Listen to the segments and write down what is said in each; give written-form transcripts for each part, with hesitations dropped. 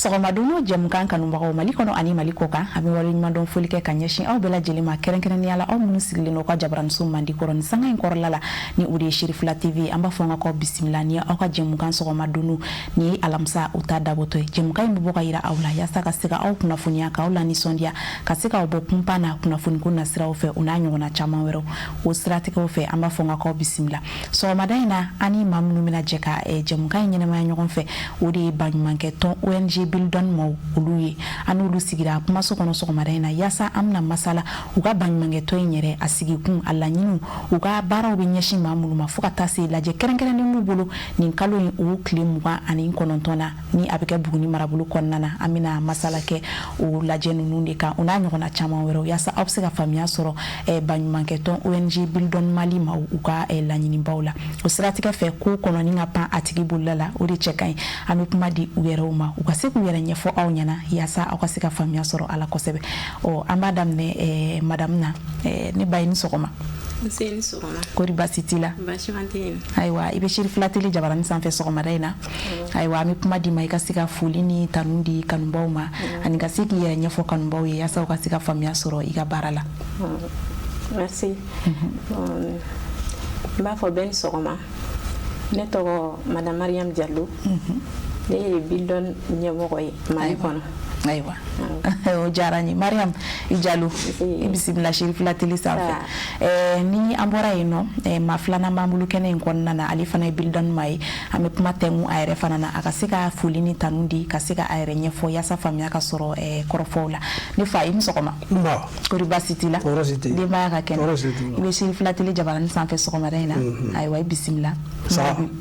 Sɔgɔma dunun jɛmukan kanubagaw Mali kɔnɔ ani Mali kɔkan, an bɛ waleɲumandɔn foli kɛ ka ɲɛsin aw bɛɛ lajɛlen ma, kɛrɛnkɛrɛnnenya la aw minnu sigilen don ka jabaraniso mandi kɔrɔ ni sanga in kɔrɔla la, ni o de ye Sherifila TV. An b'a fɔ n ka k'aw bisimila ni aw ka jɛmukan sɔgɔma dunun ni ye alamisa o ta dabɔtɔ ye. Jɛmukan in bɛ bɔ ka yira aw la yaasa ka se ka aw kunnafoniya, k'aw lanisɔndiya, ka se k'aw bɔ kunpan na kunnafoniko nasiraw fɛ, o n'a ɲɔgɔnna caman wɛrɛw. O siratigɛw fɛ, an b'a fɔ n ka k'aw bisimila sɔgɔmada in na. An ni maa minnu bɛna jɛ ka jɛmukan in ɲɛnamaya ɲɔgɔn fɛ, o de ye baɲumankɛ tɔn ONG Buildon maaw olu ye. An n'olu sigira kumaso kɔnɔ sɔgɔmada in na yaasa an bɛna masala u ka baɲumankɛ tɔn in yɛrɛ, a sigikun, a laɲiniw, u ka baaraw bɛ ɲɛsin maa minnu ma, fo ka taa se lajɛ kɛrɛnkɛrɛnnen b'u bolo nin kalo in o tile 29 na, ni a bɛ kɛ Buguni marabolo kɔnɔna na. An bɛna masala kɛ o lajɛ ninnu de kan, o n'a ɲɔgɔnna caman wɛrɛw, yaasa aw bɛ se ka faamuya sɔrɔ baɲumankɛ tɔn ONG Buildon Mali maaw u ka laɲinibaw la. O siratigɛ fɛ, ko kɔnɔni ka pan a tigi bolola la, o de cɛ ka ɲi. An bɛ kuma di u yɛrɛw ma, u ka se k'u yɛrɛ ɲɛfɔ aw ɲɛna yaasa aw ka se ka faamuya sɔrɔ a la kosɛbɛ. Ɔ, an b'a daminɛ madame na. Ne ba, i ni sɔgɔma. Nse, ni sɔgɔma. Kori baasi t'i la? Baasi tɛ yen. Ayiwa, i bɛ Sherifila Tele jabarani sanfɛ sɔgɔmada in na. Ayiwa, an bɛ kuma d'i ma, i ka se ka foli ni tanu di kanubaw ma, ani ka se k'i yɛrɛ ɲɛfɔ kanubaw ye yaasa u ka se ka faamuya sɔrɔ i ka baara la. Merci. N b'a fɔ bɛɛ ni sɔgɔma. Ne tɔgɔ madame Mariam Diallo. Ne ye Buildon ɲɛmɔgɔ ye Mali kɔnɔ. Ayiwa, o diyara n ye. Mariam Diallo, i bisimila Sherifila Tele sanfɛ. Ni an bɔra yen nɔ, maa filanan b'an bolo kɛnɛ in kɔnɔna na, ale fana ye Buildon maa ye. An bɛ kuma tɛnku a yɛrɛ fana na, a ka se ka foli ni tanu di, ka se ka a yɛrɛ ɲɛfɔ yaasa faamuya ka sɔrɔ kɔrɔfɔw la. Ne fa, i ni sɔgɔma. Kori baasi t'i la? Denbaya ka kɛnɛ? I bɛ Sherifila Tele jabarani sanfɛ sɔgɔmada in na. Ayiwa, i bisimila,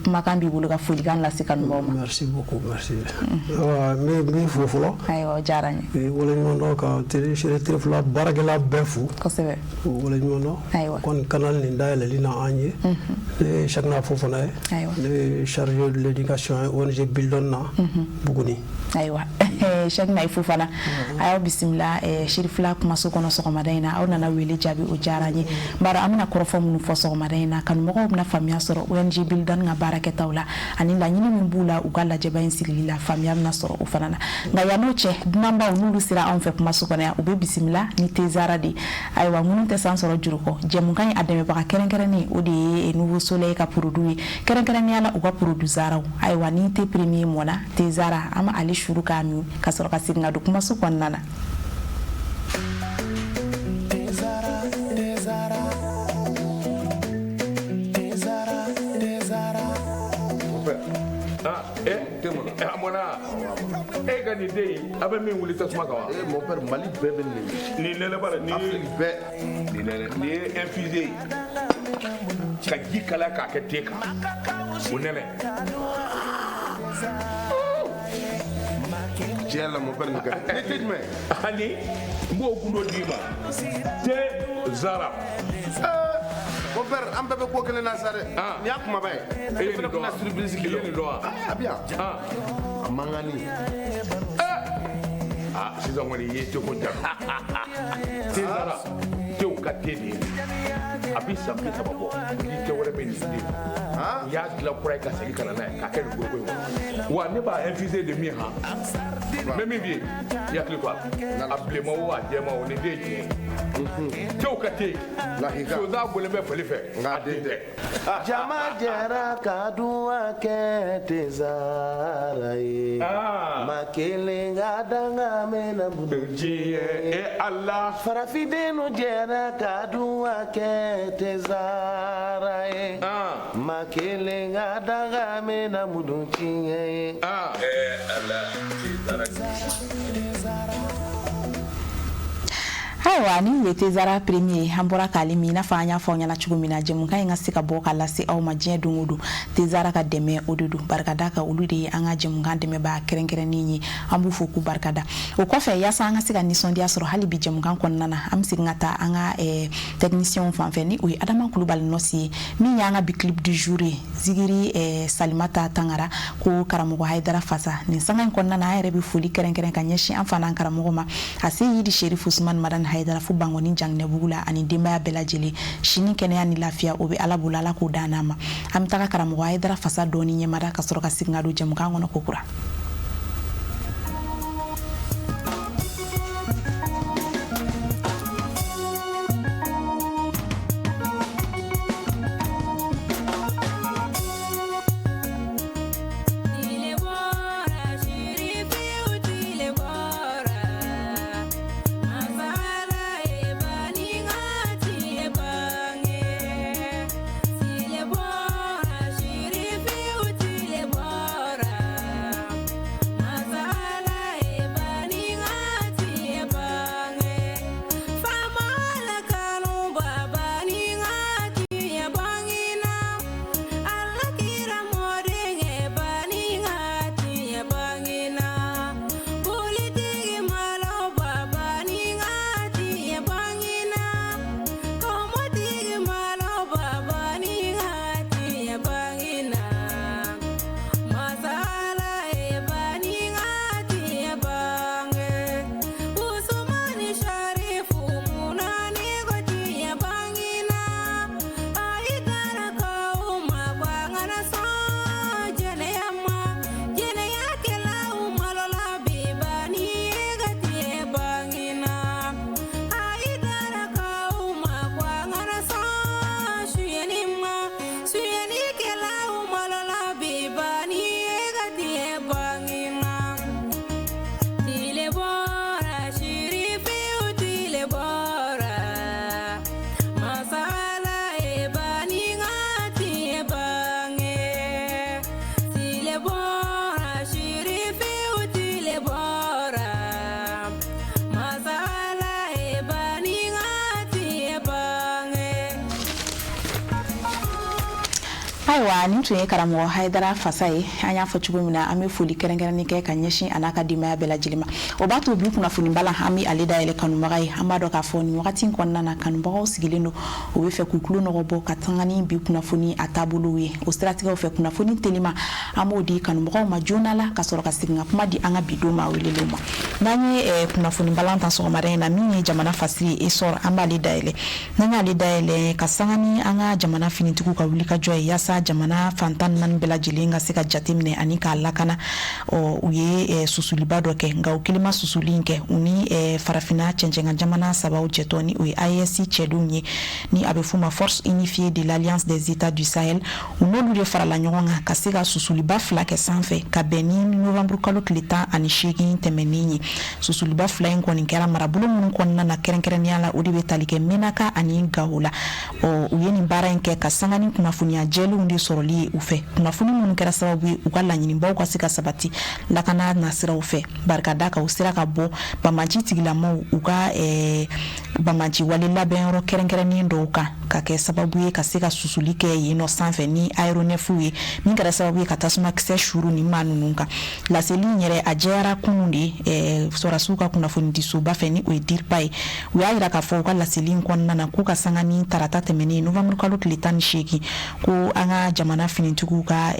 kumakan b'i bolo ka folikan lase kanubaw ma. Merci beaucoup, merci. N b'i fo fɔlɔ. Ayiwa, o diyara n ye. Waleɲuman dɔn ka Sherifila baarakɛla bɛɛ fo. Kosɛbɛ. Waleɲuman dɔn. Ayiwa. Kɔni canal nin dayɛlɛli na an ye. Ne ye Cheickna Fofana ye. Ayiwa. Ne ye chargé de l'éducation ye ONG Buildon na Buguni. Ayiwa, Cheickna Fofana, a y'aw bisimila Sherifila kumaso kɔnɔ sɔgɔmada in na. Aw nana wele jaabi, o diyara n ye. Bari an bɛna kɔrɔfɔ minnu fɔ sɔgɔmada in na, kanumɔgɔw bɛna faamuya sɔrɔ ONG Buildon ka baarakɛtaw la ani laɲini min b'u la u ka lajɛba in sigili la, faamuya bɛna sɔrɔ o fana na. Nka yann'o cɛ, dunanbaw n'olu sera anw fɛ kumaso kɔnɔ yan, u bɛ bisimila ni tezara de. Ayiwa, minnu tɛ san sɔrɔ juru kɔ, jɛmukan in a dɛmɛbaga kɛrɛnkɛrɛnnen, o de ye Nouveau Soleil ka produit ye, kɛrɛnkɛrɛnnenya la u ka produit zaraw. Ayiwa, ni thé premier mɔna, thé zara, an ma ale suru k'a min ka sɔrɔ ka segin ka don kumaso kɔnɔna na. A mɔna. E ka nin den in, a bɛ min wuli tasuma kan wa? Eh, mon père, Mali bɛɛ bɛ nin. Nin nɛnɛ b'a la nin. Afrique bɛɛ. Nin nɛnɛ, nin ye infusé ye ka ji kalaya k'a kɛ te kan, o nɛnɛ. Tiɲɛ yɛrɛ la, mon père, nin ka di. Ni te jumɛn? Ani n b'o gundo d'i ma, te zara. Mon père, an bɛɛ bɛ ko kelen na sa dɛ. Ah. Nin y'a kumaba ye. E ye Ne fana nin dɔn kun wa? na surprise k'i I la. ye nin dɔn wa? Ah, a bɛ yan. Ah. A mankanni. Ah, sisan kɔni i ye te ko jaabi. Te zara, tew ka te de ye. A bɛ san 30 bɔ ni te wɛrɛ bɛ nin den. U y'a dilan kura ye ka segin ka na n'a ye k'a kɛ nin foroko in kɔnɔ. Wa ne b'a infusé de min han, n bɛ min f'i ye, i hakili to a la. A bilenman o, a jɛman o, nin den ye tiɲɛ ye. Tew ka te. Lahika. Sonsan bɔlen bɛ fali fɛ. Nka a den tɛ. Jama jɛra ka duwa kɛ tezara ye. Ah. Ma kelen ka danga mɛnna bolo. Diɲɛ e Ala. Farafindenw jɛra ka duwa kɛ tezara ye. Ah. Ma kelen ka danga mɛnna mudu tiɲɛ ye. Ah. Eh Ala, te zara. Ayiwa, ni ye tezara premier, an bɔra k'ale min. I n'a fɔ an y'a fɔ aw ɲɛna cogo min na, jɛmukan in ka se ka bɔ ka lase aw ma diɲɛ don o don, tezara ka dɛmɛ o de don. Barikada ka olu de ye an ka jɛmukan dɛmɛbaa kɛrɛnkɛrɛnnen ye, an b'u fo k'u barikada. O kɔfɛ, yaasa an ka se ka nisɔndiya sɔrɔ hali bi jɛmukan kɔnɔna na, an bɛ segin ka taa an ka technicien fan fɛ, ni o ye Adama Kulubali Nɔsi ye, min y'an ka bi clip du jour ye, Zigiri Salimata Tangara ko karamɔgɔ Hayidara Fasa. Nin sanga in kɔnɔna na, an yɛrɛ bɛ foli kɛrɛnkɛrɛn ka ɲɛsin an fa n'an karamɔgɔ ma, a se Yidi Sherif Usman Madani Hayidara, fo Bangɔni Janginɛbugu la, ani denbaya bɛɛ lajɛlen. Sini kɛnɛya ni lafiya, o bɛ Ala bolo, Ala k'o d'an n'a ma. An bɛ taga karamɔgɔ Hayidara Fasa dɔɔni ɲɛmada ka sɔrɔ ka segin ka don jɛmukan kɔnɔ kokura. Ayiwa, nin tun ye karamɔgɔ Hayidara Fasa ye. An y'a fɔ cogo min na, an bɛ foli kɛrɛnkɛrɛnnen kɛ ka ɲɛsin a n'a ka denbaya bɛɛ lajɛlen ma. O b'a to bi kunnafoni bala, an bɛ ale dayɛlɛ kanubaga ye. An b'a dɔn k'a fɔ nin wagati in kɔnɔna na, kanubagaw sigilen don, u bɛ fɛ k'u tulo nɔgɔ bɔ ka tanga ni bi kunnafoni a taabolow ye. O siratigɛw fɛ, kunnafoni telima, an b'o di kanubagaw ma joona la, ka sɔrɔ ka segin ka kuma di an ka bi don maa welelenw ma. N'an ye kunnafoni balan ta sɔgɔmada in na, min ye jamana fasiri ye, Essor, an b'ale dayɛlɛ. N'an y'ale dayɛlɛ, ka sanga ni an ka jamana finitigiw ka wulikajɔ ye yaasa jamana fan 14 bɛɛ lajɛlen ka se ka jateminɛ ani k'a lakana, ɔ, u ye susuliba dɔ kɛ. Nka u kelen ma susuli in kɛ, u ni farafinna cɛncɛnkan jamana sabaw jɛtɔ, ni o ye AES cɛdenw ye, ni a bɛ f'u ma Force unifiée de l'Alliance des États du Sahel, u n'olu de farala ɲɔgɔn kan ka se ka susuliba fila kɛ sanfɛ ka bɛn ni novembre kalo tile 18 tɛmɛnen ye. Susuliba fila in kɔni kɛra marabolo minnu kɔnɔna na, kɛrɛnkɛrɛnnenya la, o de bɛ tali kɛ Menaka ani Gawo la. Ɔ, u ye nin baara in kɛ ka sanga ni kunnafoniya jɛlenw de sɔrɔli ye u fɛ, kunnafoni minnu kɛra sababu ye u ka laɲinibaw ka se ka sabati lakana nasiraw fɛ. Barika da kan, u sera ka bɔ banbanci tigilamaw u ka banbanci wale labɛnyɔrɔ kɛrɛnkɛrɛnnen dɔw kan, ka kɛ sababu ye ka se ka susuli kɛ yen nɔ sanfɛ ni aéronefw ye, min kɛra sababu ye ka tasumakisɛ suru ni maa ninnu kan. Laseli in yɛrɛ, a jɛyara kunun de sɔrɔdasiw ka kunnafonidisoba fɛ, ni o ye DIRPA ye. U y'a yira k'a fɔ u ka laseli in kɔnɔna na k'u ka sanga ni tarata tɛmɛnen, novembre kalo tile 18, ko an ka jamana finitigiw ka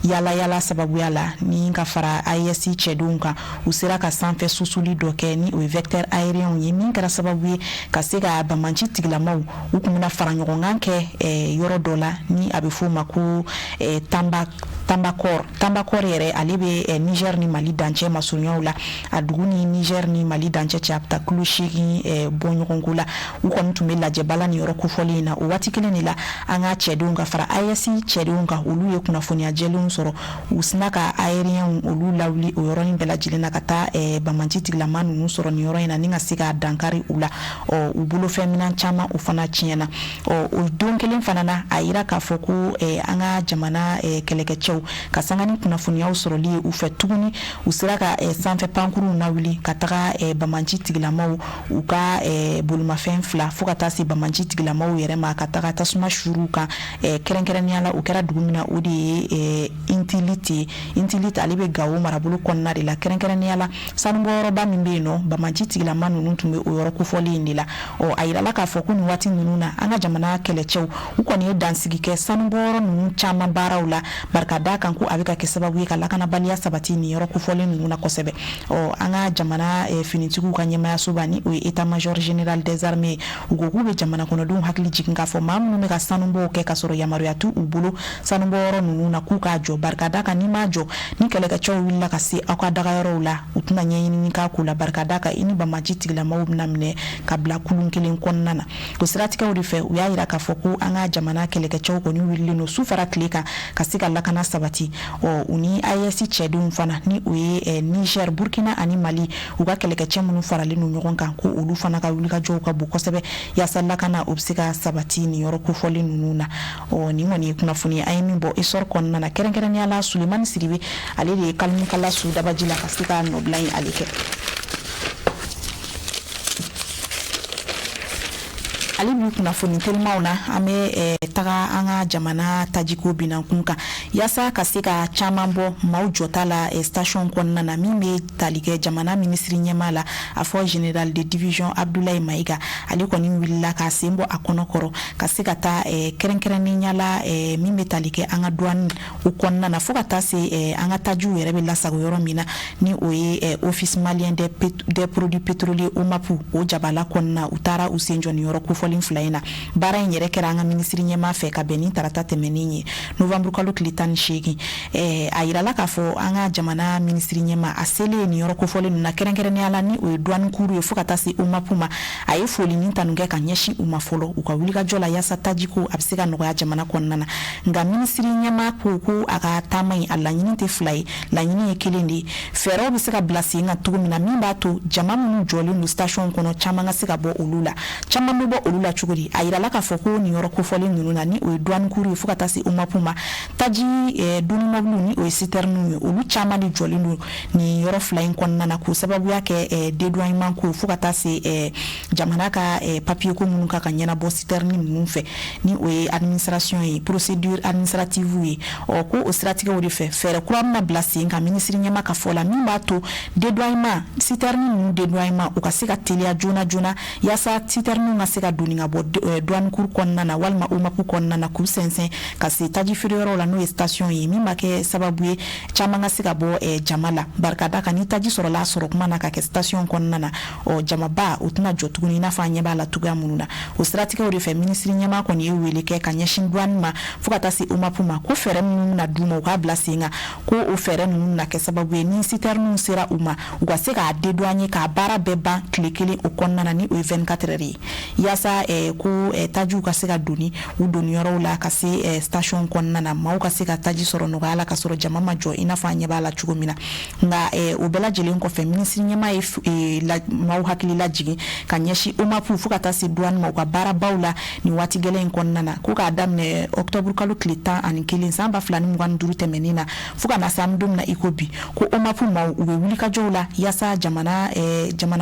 yala yala sababuya la, ni ka fara AES cɛdenw kan, u sera ka sanfɛ susuli dɔ kɛ, ni o ye vecteur aérien ye, min kɛra sababu ye ka se ka banbanci tigilamaw, u tun bɛna fara ɲɔgɔn kan kɛ yɔrɔ dɔ la, ni a bɛ f'o ma ko Tamba Tambakɔr. Tambakɔr yɛrɛ, ale bɛ Niger ni Mali dancɛ masurunyaw la. A dugu ni Niger ni Mali dancɛ cɛ, a bɛ taa kilo 8 bɔ ɲɔgɔnko la. U kɔni tun bɛ lajɛba la nin yɔrɔ kofɔlen in na. O waati kelen de la, an ka cɛdenw ka fara AES cɛdenw kan, olu ye kunnafoniya jɛlenw sɔrɔ. U sina ka aérien olu lawuli o yɔrɔnin bɛɛ lajɛlen na ka taa banbanci tigilama ninnu sɔrɔ nin yɔrɔ in na, ni ka se k'a dankari u la. Ɔ, u bolofɛn caman, o fana tiɲɛna. Ɔ, o don kelen fana na, a yira k'a fɔ ko an ka jamana kɛlɛkɛcɛw, ka sanga ni kunnafoniyaw sɔrɔli ye u fɛ tuguni, u sera ka sanfɛ pankuruw lawuli ka taga banbanci tigilamaw u ka bolimafɛn fila, fo ka taa se banbanci tigilamaw yɛrɛ ma, ka taga tasuma suruw kan. Kɛrɛnkɛrɛnnenya la, o kɛra dugu min na, o de ye Intilite ye. Intilite, ale bɛ Gawo marabolo kɔnɔna de la. Kɛrɛnkɛrɛnnenya la, sanubɔyɔrɔba min bɛ yen nɔ, banbanci tigilama ninnu tun bɛ o yɔrɔ kofɔlen in de la. Ɔ, a yirala k'a fɔ ko nin waati ninnu na, an ka jamana kɛlɛcɛw, u kɔni ye dansigi kɛ sanubɔyɔrɔ ninnu caman baaraw la, barika da kan ko a bɛ ka kɛ sababu ye ka lakanabaliya sabati nin yɔrɔ kofɔlen ninnu na kosɛbɛ. Ɔ, an ka jamana finitigiw ka ɲɛmayasoba, ni o ye état major général des armées, u ko k'u bɛ jamana kɔnɔdenw hakili jigin k'a fɔ maa minnu bɛ ka sanubɔw kɛ ka sɔrɔ yamaruya t'u bolo sanubɔyɔrɔ ninnu na, k'u k'a jɔ. Barika da kan, n'i m'a jɔ, ni kɛlɛkɛcɛw wulila ka se aw ka dagayɔrɔw la, u tɛna ɲɛɲinini k'a ko la. Barika da kan, i ni banbanci tigilamaw bɛna minɛ ka bila kulun kelen kɔnɔna na. O siratigɛw de fɛ, u y'a yira k'a fɔ ko an ka jamana kɛlɛkɛcɛw kɔni wulilen don su fara tile kan ka se ka lakana sabati. Ɔ, u ni AES cɛdenw fana, ni o ye Niger, Burkina ani Mali, u ka kɛlɛkɛcɛ minnu faralen don ɲɔgɔn kan, ko olu fana ka wulikajɔw ka bon kosɛbɛ yaasa lakana o bɛ se ka sabati nin yɔrɔ kofɔlen ninnu na. Ɔ, nin kɔni ye kunnafoni an ye min bɔ Essor kɔnɔna na. Kɛrɛnkɛrɛnnenya la, Sulemani Sidibe, ale de ye kalimukala su dabaji la ka se ka nɔbila in ale kɛ. Ale bi kunnafoni telimaw na, an bɛ taga an ka jamana tajiko binankun kan, yaasa ka se ka caman bɔ maaw jɔta la station kɔnɔna na. Min bɛ tali kɛ jamana minisiri ɲɛmaa la, a fɔ général de division Abdoulaye Maïga, ale kɔni wulila k'a sen bɔ a kɔnɔ kɔrɔ ka se ka taa, kɛrɛnkɛrɛnnenya la, min bɛ tali kɛ an ka douane o kɔnɔna na, fo ka taa se an ka tajiw yɛrɛ bɛ lasago yɔrɔ min na, ni o ye Office malien des produits pétroliers, OMAP, o jabala kɔnɔna. U taara u sen jɔ nin yɔrɔ kofɔlen fila in na. Baara in yɛrɛ kɛra an ka minisiri ɲɛmaa fɛ ka bɛn ni tarata tɛmɛnen ye, novembre kalo tile 18. A yirala k'a fɔ an ka jamana minisiri ɲɛmaa, a selen nin yɔrɔ kofɔlen ninnu na, kɛrɛnkɛrɛnnenya la, ni o ye douane kuru ye, fo ka taa se OMAP ma, a ye foli ni tanu kɛ ka ɲɛsin u ma fɔlɔ u ka wulikajɔ la yaasa tajiko a bɛ se ka nɔgɔya jamana kɔnɔna na. Nka minisiri ɲɛmaa ko ko a ka taama in, a laɲini tɛ fila ye, laɲini ye kelen de ye: fɛɛrɛw bɛ se ka bila sen kan cogo min na, min b'a to jama minnu jɔlen don station kɔnɔ, caman ka se ka bɔ olu la. Caman bɛ bɔ olu la cogo cogo di? A yirala k'a fɔ ko nin yɔrɔ kofɔlen ninnu na, ni o ye douane cour ye fo ka taa se OMAP ma, taji doni mɔbiliw, ni o ye citernew ye, olu caman de jɔlen don nin yɔrɔ fila in kɔnɔna na, k'o sababuya kɛ dédouanement ko fo ka taa se jamana ka papier ko minnu ka ɲɛnabɔ citerne ninnu fɛ, ni o ye administration ye, procédure administrative ye. Ɔ ko o siratigɛw de fɛ, fɛɛrɛ kura bɛna bila sen kan, minisiri ɲɛma ka fɔ la, min b'a to dédouanement, citerne ninnu dédouanement, u ka se ka teliya joona joona, yaasa citernew ka se ka doni ka bɔ douane cour kɔnɔna na walima OMAP kɔnɔna na, k'u sɛnsɛn ka se taji feereyɔrɔw la, n'o ye station ye, min b'a kɛ sababu ye caman ka se ka bɔ jama la. Barika da kan, ni taji sɔrɔla a sɔrɔ kuma na ka kɛ station kɔnɔna na, ɔ jamaba o tɛna jɔ tuguni, i n'a fɔ an ɲɛ b'a la cogoya minnu na. O siratigɛw de fɛ, minisiri ɲɛmaa kɔni ye wele kɛ ka ɲɛsin douane ma fo ka taa se OMAP ma, ko fɛɛrɛ minnu bɛna d'u ma, u k'a bila sen kan, ko o fɛɛrɛ ninnu bɛna kɛ sababu ye, ni citernew sera u ma, u ka se k'a dédouaner, k'a baara bɛɛ ban tile kelen o kɔnɔna na, ni o ye 24 heures ye, yaasa ko tajiw ka se ka doni u doni yɔrɔw la ka se station kɔnɔna na, maaw ka se ka taji sɔrɔ nɔgɔya la ka sɔrɔ jama ma jɔ, i n'a fɔ an ɲɛ b'a la cogo min na. Nka o bɛɛ lajɛlen kɔfɛ, minisiri ɲɛmaa ye maaw hakili lajigin ka ɲɛsin OMAP fo ka taa se douane ma, u ka baarabaw la nin waati gɛlɛn in kɔnɔna na, ko k'a daminɛ octobre kalo tile 11 san 2025 tɛmɛnen na fo ka na se an bɛ don min na i ko bi, ko OMAP maaw, u bɛ wulikajɔw la yaasa jamana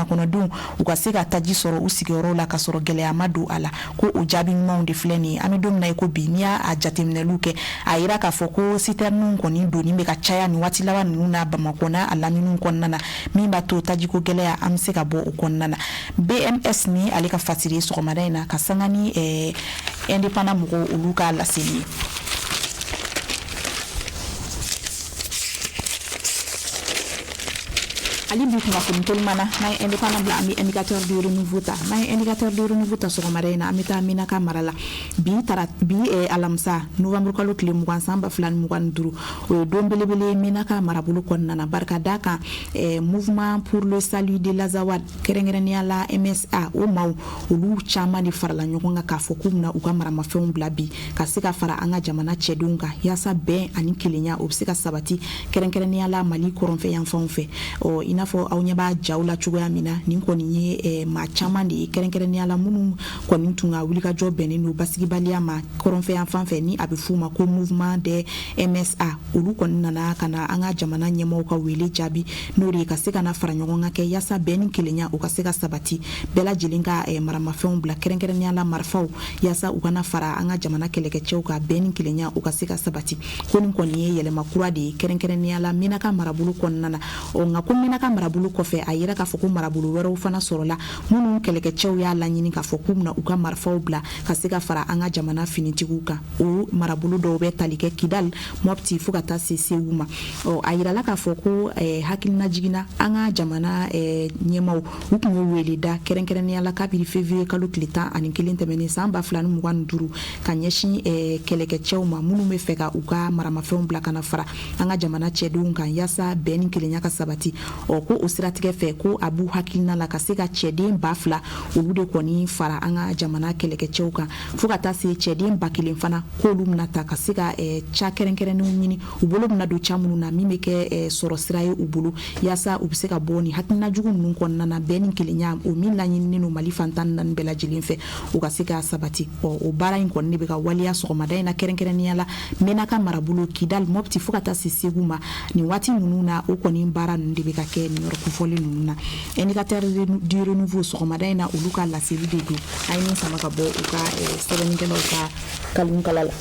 kɔnɔdenw, u ka se ka taji sɔrɔ u sigiyɔrɔw la ka sɔrɔ gɛlɛya ma don a la. Ko o jaabi ɲumanw de filɛ nin ye an bɛ don min na i ko bi. N'i y'a jateminɛliw kɛ, a yira k'a fɔ ko citernew kɔni donni bɛ ka caya nin waati laban ninnu na Bamakɔ n'a a laminiw kɔnɔna na, min b'a to tajiko gɛlɛya, an bɛ se ka bɔ o kɔnɔna na. BMS ni ale ka fasiri ye sɔgɔmada in na, ka sanga ni Indépendant mɔgɔw olu ka laseli ye. Ale bi kunnafoni teliman na, n'an ye Indépendant bila, an bɛ Indicateur du Renouveau ta. N'an ye Indicateur du Renouveau ta sɔgɔmada in na, an bɛ taa Menaka mara la bi tara bi alamisa novembre kalo tile 20 san 2025. O ye don belebele ye Menaka marabolo kɔnɔna na, barika da kan Mouvement pour le salut de l'Azawad, kɛrɛnkɛrɛnnenya la MSA, o maaw olu caman de farala ɲɔgɔn kan k'a fɔ k'u bɛna u ka maramafɛnw bila bi, ka se ka fara an ka jamana cɛdenw kan, yaasa bɛn ani kelenya o bɛ se ka sabati, kɛrɛnkɛrɛnnenya la Mali kɔrɔnfɛ yanfanw fɛ. Ɔ i n'a fɔ aw ɲɛ b'a jaw la cogoya min na, nin kɔni ye maa caman de ye, kɛrɛnkɛrɛnnenya la minnu kɔni tun ka wulikajɔ bɛnnen don basigibaliya ma kɔrɔnfɛ yanfan fɛ, ni a bɛ f'u ma ko Mouvement des MSA. Olu kɔni nana ka na an ka jamana ɲɛmaaw ka wele jaabi, n'o de ye ka se ka na fara ɲɔgɔn kan kɛ yaasa bɛn ni kelenya u ka se ka sabati, bɛɛ lajɛlen ka maramafɛnw bila, kɛrɛnkɛrɛnnenya la marifaw, yaasa u kana fara an ka jamana kɛlɛkɛcɛw ka bɛn ni kelenya u ka se ka sabati. Ko nin kɔni ye yɛlɛma kura de ye, kɛrɛnkɛrɛnnenya la Menaka marabolo kɔnɔna na. Ɔ nka ko Menaka marabolo kɔfɛ, a yira k'a fɔ ko marabolo wɛrɛw fana sɔrɔla minnu kɛlɛkɛcɛw y'a laɲini k'a fɔ k'u bɛna u ka marifaw bila ka se ka fara an ka jamana finitigiw kan. O marabolo dɔw bɛ tali kɛ Kidal, Mopti fo ka taa se Segu ma. Ɔ a yirala k'a fɔ ko hakilina jiginna an ka jamana ɲɛmaaw, u tun ye wele da kɛrɛnkɛrɛnnenya la kabini février kalo tile 11 tɛmɛnen san 2025 ka ɲɛsin kɛlɛkɛcɛw ma minnu bɛ fɛ ka u ka maramafɛnw bila ka na fara an ka jamana cɛdenw kan, yaasa bɛn ni kelenya ka sabati. Ɔ ko o siratigɛ fɛ, ko a b'u hakilina la ka se ka cɛden 2000 olu de kɔni fara an ka jamana kɛlɛkɛcɛw kan, fo ka taa se cɛden 1000 fana, k'olu bɛna ta ka se ka ca kɛrɛnkɛrɛnnenw ɲini, u bolo bɛna don ca minnu na, min bɛ kɛ sɔrɔ sira ye u bolo, yaasa u bɛ se ka bɔ nin hakilina jugu ninnu kɔnɔna na, bɛn ni kelenya o min laɲininen don Mali fan 14 bɛɛ lajɛlen fɛ, u ka se ka sabati. Ɔ o baara in kɔni de bɛ ka waleya sɔgɔmada in na, kɛrɛnkɛrɛnnenya la Menaka marabolo, Kidal, Mopti fo ka taa se Segu ma. Nin waati ninnu na, o kɔni baara ninnu de bɛ ka kɛ nin yɔrɔ kofɔlen ninnu na. Indicateur du Renouveau sɔgɔmada in na, olu ka laseli de don, an ye min sama ka bɔ u ka sɛbɛnnikɛlaw ka kalunkala la.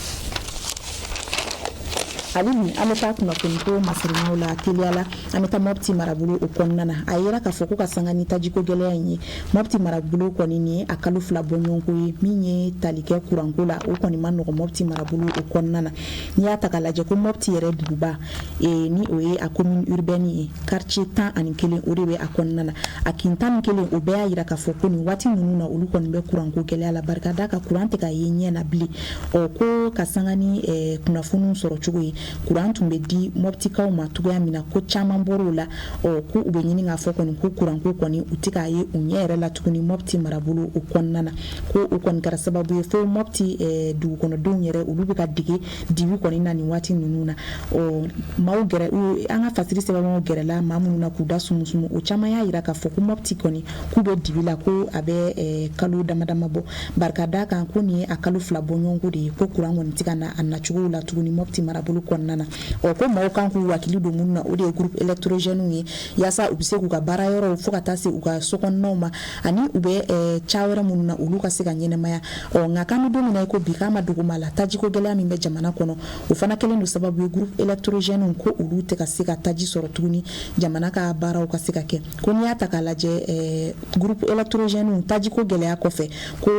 Ale ni an bɛ taa kunnafoni ko masirimaw la teliya la, an bɛ taa Mopti marabolo o kɔnɔna na. A yira k'a fɔ ko ka sanga ni tajiko gɛlɛya in ye, Mopti marabolo kɔni ni a kalo 2 bɔɲɔgɔnko ye min ye tali kɛ kuranko la, o kɔni ma nɔgɔ Mopti marabolo o kɔnɔna na. N'i y'a ta k'a lajɛ, ko Mopti yɛrɛ duguba, ni o ye a commune urbaine ye, quartier 11 o de bɛ a kɔnɔna na. A kin 11 o bɛɛ y'a yira k'a fɔ ko nin waati ninnu na, olu kɔni bɛ kuranko gɛlɛya la, barika da ka kuran tɛ ka ye ɲɛ na bilen. Ɔ ko ka sanga ni kunnafoniw sɔrɔ cogo ye, kuran tun bɛ di Mɔptikaw ma cogoya min na, ko caman bɔr'o la. Ɔ ko u bɛ ɲini k'a fɔ kɔni ko kuranko kɔni u tɛ k'a ye u ɲɛ yɛrɛ la tuguni Mɔpti marabolo o kɔnɔna na. Ko o kɔni kɛra sababu ye fo Mɔpti dugukɔnɔdenw yɛrɛ olu bɛ ka dege dibi kɔni na nin waati ninnu na. Ɔ maaw gɛrɛ, an ka fasiri sɛbɛnbaaw gɛrɛla maa minnu na k'u da sumusumu, o caman y'a jira k'a fɔ ko Mɔpti kɔni k'u bɛ dibi la, ko a bɛ kalo dama dama bɔ, barika da kan ko nin ye a kalo 2 bɔɲɔgɔnko de ye, ko kuran kɔni tɛ ka na a nacogo la tuguni Mɔpti marabolo kɔnɔna na. Ɔ ko maaw kan k'u hakili don minnu na, o de ye groupe électrogène ye, yaasa u bɛ se k'u ka baara yɔrɔw fo ka taa se u ka sokɔnɔnaw ma, ani u bɛ ca wɛrɛ minnu na olu ka se ka ɲɛnɛmaya. Ɔ nka k'an bɛ don min na i ko bi, k'a ma dogo maa la, tajiko gɛlɛya min bɛ jamana kɔnɔ, o fana kɛlen don sababu ye groupe électrogène ko olu tɛ ka se ka taji sɔrɔ tuguni jamana ka baaraw ka se ka kɛ. Ko n'i y'a ta k'a lajɛ, groupe électrogène tajiko gɛlɛya kɔfɛ, ko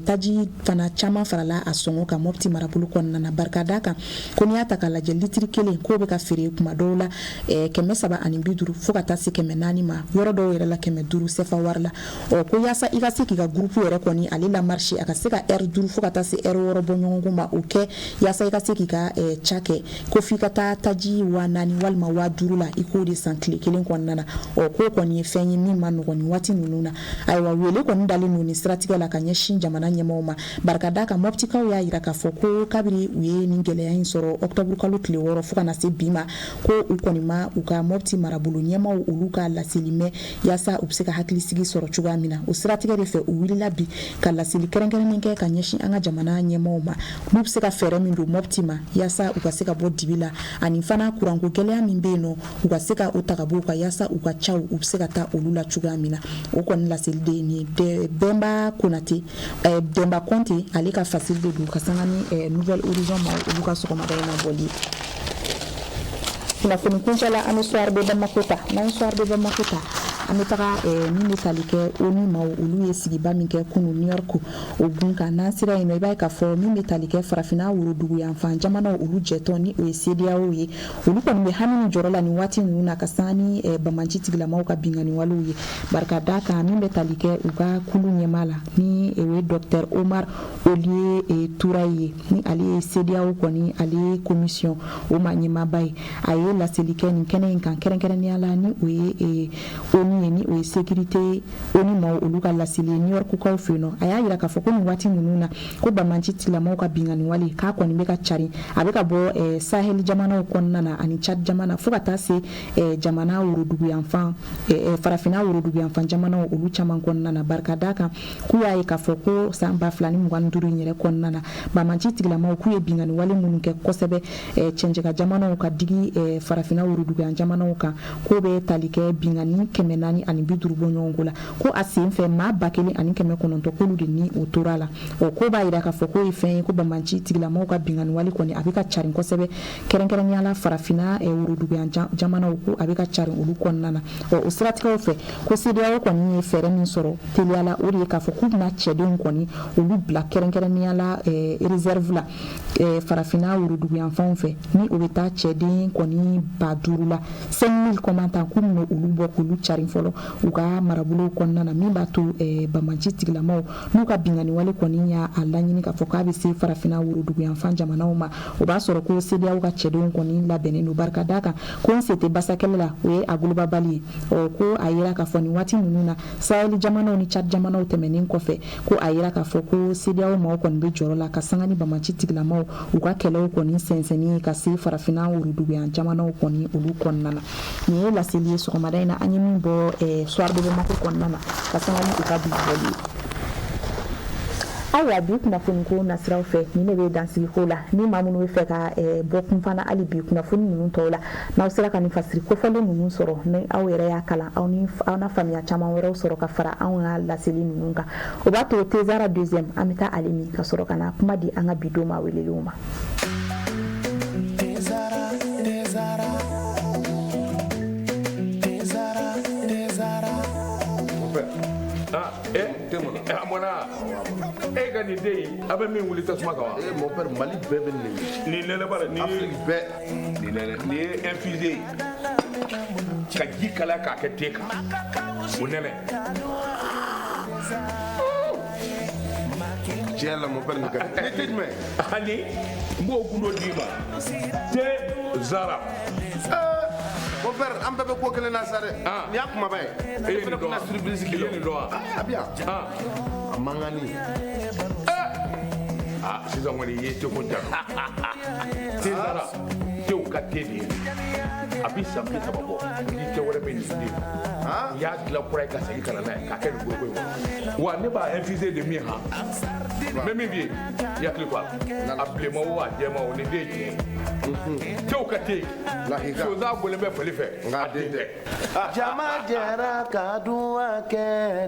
taji fana caman farala a sɔngɔ kan Mɔpti marabolo kɔnɔna na, barika da kan ko n'i y'a ta k'a lajɛ, litiri 1 k'o bɛ ka feere kuma dɔw la 350 fo ka taa se 400 ma, yɔrɔ dɔw yɛrɛ la 500 CFA wari la. Ɔ ko yaasa i ka se k'i ka groupe yɛrɛ kɔni ale la marché, a ka se ka heure 5 fo ka taa se heure 6 bɔ ɲɔgɔn ma, o kɛ yaasa i ka se k'i ka ca kɛ, ko f'i ka taa taji 4000 walima 5000 la, i k'o de san tile kelen kɔnɔna na. Ɔ k'o kɔni ye fɛn ye min ma nɔgɔn nin waati ninnu na. Ayiwa, wele kɔni dalen don nin siratigɛ la ka ɲɛsin jamana ɲɛmɔgɔw ma, barika da kan Mɔptikaw y'a jira k'a fɔ ko kabiri u ye nin gɛlɛya in sɔrɔ octobre kalo tile 6 fo ka na se bi ma, ko u kɔni ma u ka Mɔpti marabolo ɲɛmaaw olu ka laseli mɛn yaasa u bɛ se ka hakilisigi sɔrɔ cogoya min na. O siratigɛ de fɛ, u wulila bi ka laseli kɛrɛnkɛrɛnnen kɛ ka ɲɛsin an ka jamana ɲɛmaaw ma, n'u bɛ se ka fɛɛrɛ min don Mɔpti ma yaasa u ka se ka bɔ dibi la, ani fana kuranko gɛlɛya min bɛ yen nɔ, u ka se ka o ta ka bɔ u kan yaasa u ka caw u bɛ se ka taa olu la cogoya min na. O kɔni laseli de ye nin ye. Bɛnba Konate, Bɛnba Kɔnte, ale ka fasiri de don ka sanga ni Nouvel Horizon ma olu ka sɔgɔmada in na bɔli ye. Kunnafoni kuncɛ la, an bɛ Soir de Bamako ta. N'an ye Soir de Bamako ta, an bɛ taga min bɛ tali kɛ ONU maaw, olu ye sigiba min kɛ kunun New York, o gun kan. N'an sera yen nɔ, i b'a ye k'a fɔ min bɛ tali kɛ farafinna worodugu yanfan jamanaw olu jɛtɔn, ni o ye CEDEAO ye, olu kɔni bɛ hami ni jɔrɔ la nin waati ninnu na ka sanga ni banbaanci tigilamaw ka binkanni walew ye, barika da kan min bɛ tali kɛ u ka kulu ɲɛmaa la, ni o ye docteur Omar Olie Toure ye, ni ale ye CEDEAO kɔni ale commission o ma ɲɛmaaba ye. A ye laseli kɛ nin kɛnɛ in kan kɛrɛnkɛrɛnnenya la, ni o ye ONU ye, ni o ye sécurité ONU maaw olu ka laseli ye New York kaw fɛ yen nɔ. A y'a jira k'a fɔ ko nin waati ninnu na, ko banbaanci tigilamaw ka binkanni wale k'a kɔni bɛ ka cari, a bɛ ka bɔ Sahel jamanaw kɔnɔna na ani Tchad jamana fo ka taa se jamana woroduguyanfan, farafinna woroduguyanfan jamanaw olu caman kɔnɔna na, barika da kan k'u y'a ye k'a fɔ ko san 2025 in yɛrɛ kɔnɔna na, banbaanci tigilamaw k'u ye binkanni wale minnu kɛ kosɛbɛ cɛncɛka jamanaw ka digi farafinna woroduguyan jamanaw kan, k'o bɛ tali kɛ binkanni 450 bɔ ɲɔgɔnko la, ko a sen fɛ maa 1900 k'olu de ni o tora la. O ko b'a jira k'a fɔ k'o ye fɛn ye ko banbaanci tigilamaw ka binkanni wale kɔni a bɛ ka carin kosɛbɛ, kɛrɛnkɛrɛnnenya la farafinna woroduguyan jamanaw, ko a bɛ ka carin olu kɔnɔna na. Ɔ o siratigɛw fɛ, ko CEDEAO kɔni ye fɛɛrɛ min sɔrɔ teliya la, o de ye k'a fɔ k'u bɛna cɛdenw kɔni olu bila kɛrɛnkɛrɛnnenya la réserve la farafinna woroduguyanfanw fɛ, ni o bɛ taa cɛden kɔni 5000 la, 5000 combattants, k'u bɛna olu bɔ k'olu carin fɔlɔ u ka marabolow kɔnɔna na, min b'a to banbaanci tigilamaw n'u ka binkanni wale kɔni y'a laɲini k'a fɔ k'a bɛ se farafinna woroduguyanfan jamanaw ma, o b'a sɔrɔ ko CEDEAO ka cɛdenw kɔni labɛnnen don, barika da kan ko n sen tɛ basakɛlɛ la, o ye a golobabali ye. Ɔ ko a yira k'a fɔ nin waati ninnu na, Sahel jamanaw ni Tchad jamanaw tɛmɛnen kɔfɛ, ko a yira k'a fɔ ko CEDEAO maaw kɔni bɛ jɔrɔ la ka sanga ni banbaanci tigilamaw u ka kɛlɛw kɔni sɛnsɛnni ka se farafinna woroduguyan jamanaw kɔni olu kɔnɔna na. Nin ye laseli ye sɔgɔmada in na an ye min bɔ Soir de Bamako kɔnɔna na ka sanga ni u ka bi bɔli ye. Ayiwa, bi kunnafoni ko nasiraw fɛ, nin de bɛ dansigi ko la. Ni maa minnu bɛ fɛ ka bɔ kun fana hali bi kunnafoni ninnu tɔw la, n'aw sera ka nin fasiri kofɔlen ninnu sɔrɔ, ni aw yɛrɛ y'a kalan, aw ni aw na faamuya caman wɛrɛw sɔrɔ ka fara anw ka laseli ninnu kan. O b'a to Tezara deuxième, an bɛ taa ale min ka sɔrɔ ka na kuma di an ka bi don maa welelenw ma. Tezara, Tezara, Tezara, Tezara. Ah, eh, a mɔna e ka nin den in, a bɛ min wuli tasuma kan wa? Eh, mon père, Mali bɛɛ bɛ nin de. Nin nɛnɛ bara nin ye. Afrique bɛɛ. Nin nɛnɛ, nin ye infusé ye ka ji kalaya k'a kɛ te kan, o nɛnɛ. Tiɲɛ la, mon père, nin ka di. Ni te jumɛn? Ani n b'o gundo d'i ma, te zara. Mon père, an bɛɛ bɛ ko kelen na sa dɛ. Ah. Nin y'a kumaba ye. E ye Ne fana nin dɔn wa? bɛna surprise k'i I la. ye nin dɔn wa? Ah, a bɛ yan. Ah. A mankanni. Ah, sisan kɔni, i ye teko jaabi. Te zara, tew ka te de ye. A bi san 30 bɔ ni te wɛrɛ bɛ nin den. U y'a dilan kura ye ka segin ka na n'a ye k'a kɛ nin foroko in kɔnɔ. Wa ne b'a infuser de min han, n bɛ min f'i ye, i hakili to a la, a bilenman o, a jɛman o, nin den ye tiɲɛ ye. Tew ka te. Lahika. Sonsan bɔlen bɛ fali fɛ. Nka a den tɛ. Jama jɛra ka duwa kɛ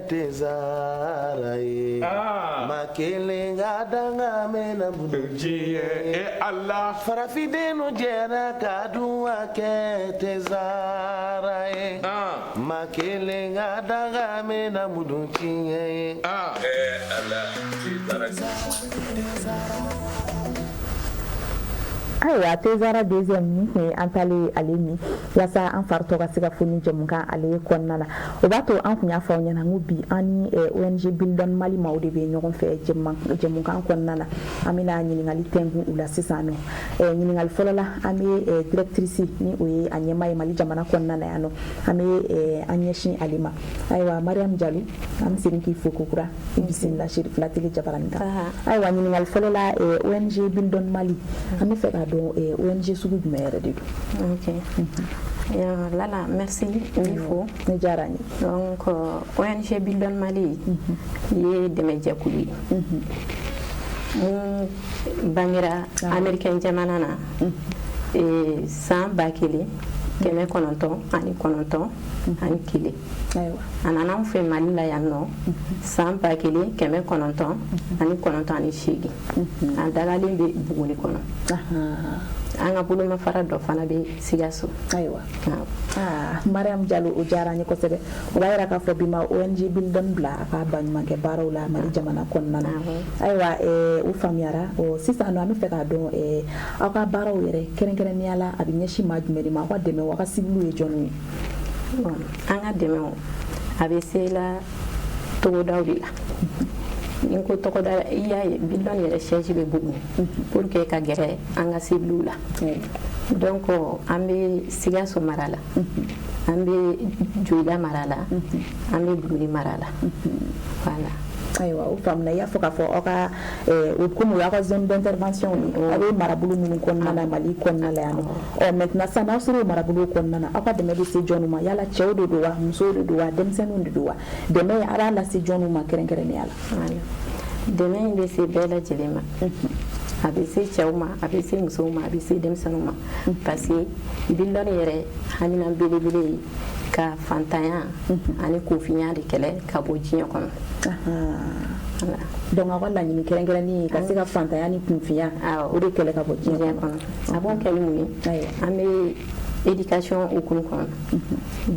tezara ye. Ah. Ma kelen ka danga mɛna bolo. Diɲɛ e Ala. Farafindenw jɛra ka duwa kɛ tezara ye. Ah. Ma kelen ka danga mɛna mudu tiɲɛ ye. Ah. Ala, te zara. Ayiwa, tezara deuxième min tun ye an talen ale min walasa an faritɔ ka se ka foni jɛmukan ale kɔnɔna na, o b'a to an kun y'a fɔ aw ɲɛna n ko bi an ni ONG Buildon Mali maaw de bɛ ɲɔgɔn fɛ jɛmukan kɔnɔna na. An bɛna ɲininkali tɛnkun u la sisan nɔ. Ɲininkali fɔlɔ la, an bɛ directrice ni o ye a ɲɛmaa ye Mali jamana kɔnɔna na yan nɔ, an bɛ an ɲɛsin ale ma. Ayiwa, Mariam Jalo, an bɛ segin k'i fo kokura, i bisimila Cherifila Télé jabaranin kan. Ayiwa, ɲininkali fɔlɔ la, ONG Buildon Mali, an bɛ fɛ k'a dɔn ONG sugu jumɛn yɛrɛ de don? Ok. Lala, merci, n b'i fo. Ne diyara n ye. Donc ONG Buildon Mali ye dɛmɛjɛkulu ye mun bangera américain jamana na san 1991. A nana anw fɛ Mali la yan nɔ san 1998. A dagalen bɛ Buguni kɔnɔ. An ka bolomafara dɔ fana bɛ Sikaso. Ayiwa. Ah, Mariam Jalo, o diyara an ye kosɛbɛ. O b'a yira k'a fɔ bi ma ONG Buildon bila a ka baɲumankɛ baaraw la Mali jamana kɔnɔna na. Ayiwa, o faamuyara. O sisan nɔ, an bɛ fɛ k'a dɔn aw ka baaraw yɛrɛ, kɛrɛnkɛrɛnnenya la, a bɛ ɲɛsin maa jumɛn de ma? Aw ka dɛmɛ, aw ka cible ye jɔnniw ye? Bon, an ka dɛmɛ, a bɛ se la togodaw de la. Ni n ko togoda, i y'a ye, Buildon yɛrɛ siège bɛ Buguni pour que ka gɛrɛ an ka cible la. Donc an bɛ Sikaso mara la, an bɛ Joyila mara la, an bɛ Buguni mara la. Voilà. Ayiwa, o faamuna. I y'a fɔ k'a fɔ aw ka o komi o y'aw ka zone d'intervention ye, aw bɛ marabolo minnu kɔnɔna na Mali kɔnɔna la yan nɔ. Ɔ maintenant sisan, n'aw sera o marabolo kɔnɔna na, aw ka dɛmɛ bɛ se jɔnniw ma? Yala cɛw de don wa, musow de don wa, denmisɛnninw de don wa? Dɛmɛ a b'a lase jɔnniw ma kɛrɛnkɛrɛnnenya la? Voilà. Dɛmɛ in bɛ se bɛɛ lajɛlen ma. A bɛ se cɛw ma, a bɛ se musow ma, a bɛ se denmisɛnninw ma, parce que Buildon yɛrɛ hamina belebele ye ka fantanya ani kunfinya de kɛlɛ ka bɔ diɲɛ kɔnɔ. Voilà. Donc aw ka laɲini kɛrɛnkɛrɛnnen ye ka se ka fantanya ni kunfinya o de kɛlɛ ka bɔ diɲɛ diɲɛ kɔnɔ. A b'o kɛ ni mun ye? An bɛ éducation hukumu kɔnɔ.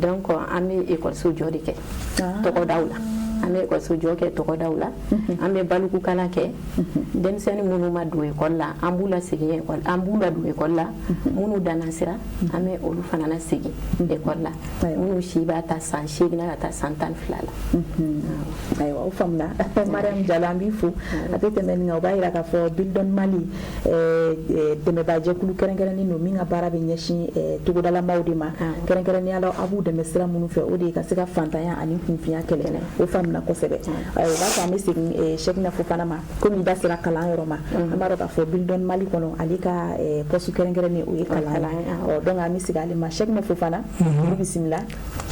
Donc an bɛ ekɔliso jɔ de kɛ tɔgɔdaw la. An bɛ ekɔliso jɔ kɛ tɔgɔdaw la, an bɛ balikukalan kɛ. Denmisɛnnin minnu ma don ekɔli la, an b'u lasegin ekɔli, an b'u ladon ekɔli la. Minnu danna sira, an bɛ olu fana lasegin ekɔli la, minnu si b'a ta san 8 na ka taa san 12 la. Ayiwa, o faamuna. Mariam Jalo, an b'i fo. A tɛ tɛmɛ nin kan, o b'a yira k'a fɔ Buildon Mali dɛmɛbaajɛkulu kɛrɛnkɛrɛnnen don min ka baara bɛ ɲɛsin togodalamaw de ma. Kɛrɛnkɛrɛnnenya la, aw b'u dɛmɛ sira minnu fɛ, o de ye ka se ka fantanya ani kunfinya kɛlɛ. O faamuna kosɛbɛ. Ayiwa, o b'a to an bɛ segin Cheickna Fofana ma. Komi i da sera kalan yɔrɔ ma, an b'a dɔn k'a fɔ Buildon Mali kɔnɔ, ale ka poste kɛrɛnkɛrɛnnen, o ye kalan ye. Ɔ donc an bɛ segin ale ma. Cheickna Fofana, i bisimila.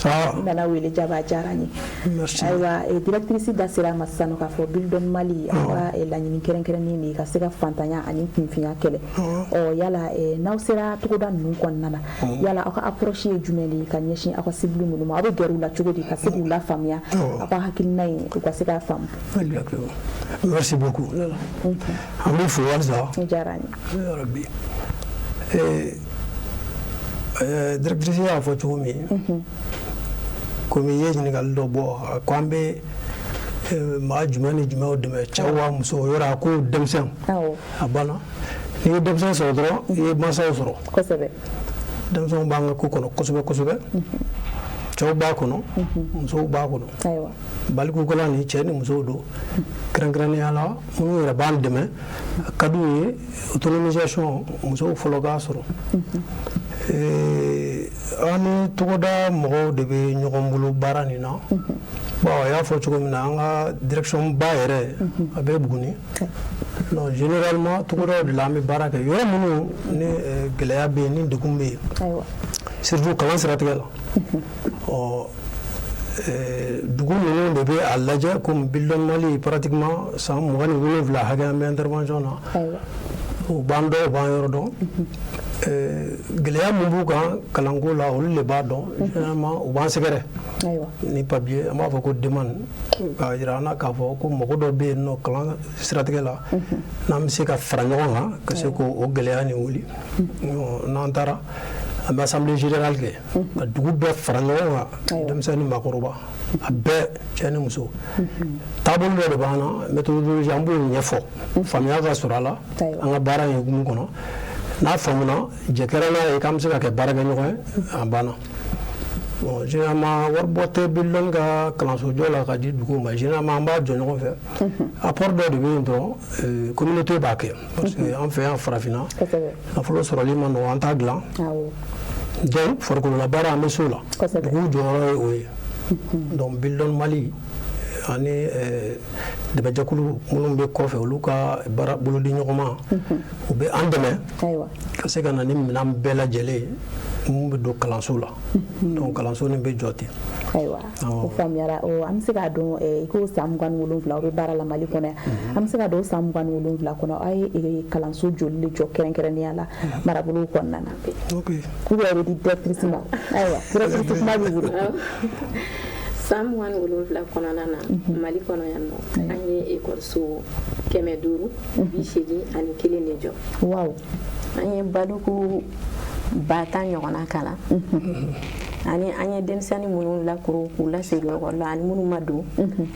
I nana wele jaabi, a diyara n ye. Ayiwa, directrice da sera a ma sisan nɔ k'a fɔ Buildon Mali, aw ka laɲini kɛrɛnkɛrɛnnen de ye ka se ka fantanya ani kunfinya kɛlɛ. Ɔ yala n'aw sera togoda ninnu kɔnɔna na, yala aw ka approche ye jumɛn de ye ka ɲɛsin aw ka cible ninnu ma? Aw bɛ gɛrɛ u la cogo di ka se k'u lafaamuya aw ka hakilina in, u ka se k'a faamu? Exactement. Merci beaucoup. An b'i fo halisa. O diyara n ye. Ya Rabbi. Directrice y'a fɔ cogo min, komi i ye ɲininkali dɔ bɔ ko an bɛ maa jumɛn ni jumɛnw dɛmɛ, cɛw wa musow? Yɔrɔ a ko denmisɛnw. A banna, n'i ye denmisɛn sɔrɔ dɔrɔn, i ye mansaw sɔrɔ. Denmisɛnw b'an ka ko kɔnɔ kosɛbɛ kosɛbɛ. Cɛw b'a kɔnɔ, musow b'a kɔnɔ. Balikukalan ni cɛ ni musow don. Kɛrɛnkɛrɛnnenya la, minnu yɛrɛ b'an dɛmɛ, a ka d'u ye autonomisation musow fɔlɔ k'a sɔrɔ. An ni togoda mɔgɔw de bɛ ɲɔgɔn bolo baara nin na. Bon, a y'a fɔ cogo min na, an ka direction ba yɛrɛ, a bɛ Buguni. Donc généralement, togodaw de la an bɛ baara kɛ, yɔrɔ minnu ni gɛlɛya bɛ yen, ni degun bɛ yen, surtout kalan siratigɛ la. Ɔ dugu ninnu de bɛ a lajɛ, komi Build One Mali, pratiquement san 27 hakɛ an bɛ intervention na. U b'an dɔn, u b'an yɔrɔ dɔn. Gɛlɛya min b'u kan kalanko la, olu de b'a dɔn. Généralement, u b'an sɛgɛrɛ ni papier, an b'a fɔ ko demande, k'a jira an na k'a fɔ ko mɔgɔ dɔ bɛ yen nɔ kalan siratigɛ la, n'an bɛ se ka fara ɲɔgɔn kan ka se k'o gɛlɛya nin wuli. N'an taara, an bɛ assemblée générale kɛ ka dugu bɛɛ fara ɲɔgɔn kan, denmisɛnnin ni maakɔrɔba, a bɛɛ, cɛ ni muso. Taabolo dɔ de b'an na, méthodologie, an b'o ɲɛfɔ, faamuya ka sɔrɔ a la. An ka baara in hukumu kɔnɔ, n'a faamuna, jɛ kɛra n'a ye k'an bɛ se ka kɛ baarakɛɲɔgɔn ye, a banna. Bon, généralement, waribɔ tɛ Build One ka kalanso jɔ la ka di duguw ma. Généralement, an b'a jɔ ɲɔgɔn fɛ. Apport dɔ de bɛ yen dɔrɔn, communauté b'a kɛ, parce que an fɛ yan farafinna, nafolo sɔrɔli ma nɔgɔn, an t'a dilan. Donc farikololabaara, an bɛ s'o la, duguw jɔyɔrɔ ye o ye. Donc Build One Mali ani dɛmɛjɛkulu minnu bɛ kɔfɛ, olu ka baara bolodi ɲɔgɔnma, u bɛ an dɛmɛ ka se ka na ni minɛn bɛɛ lajɛlen ye mun bɛ don kalanso la. Donc kalanso nin bɛ jɔ ten. Ayiwa, o faamuyara. An bɛ se k'a dɔn i ko san 27 aw bɛ baara la Mali kɔnɔ yan. An bɛ se ka dɔn, san 27 kɔnɔ, aw ye kalanso joli de jɔ kɛrɛnkɛrɛnnenya la marabolow kɔnɔna na? Ou bien o bɛ di directrice ma? Ayiwa, directrice, kuma b'i bolo. San 27 kɔnɔna na, Mali kɔnɔ yan nɔ, an ye ekɔliso 581 de jɔ. An ye baliku 10 000 ɲɔgɔnna kalan, ani an ye denmisɛnnin minnu lakuru k'u lasegin ekɔli la, ani minnu ma don,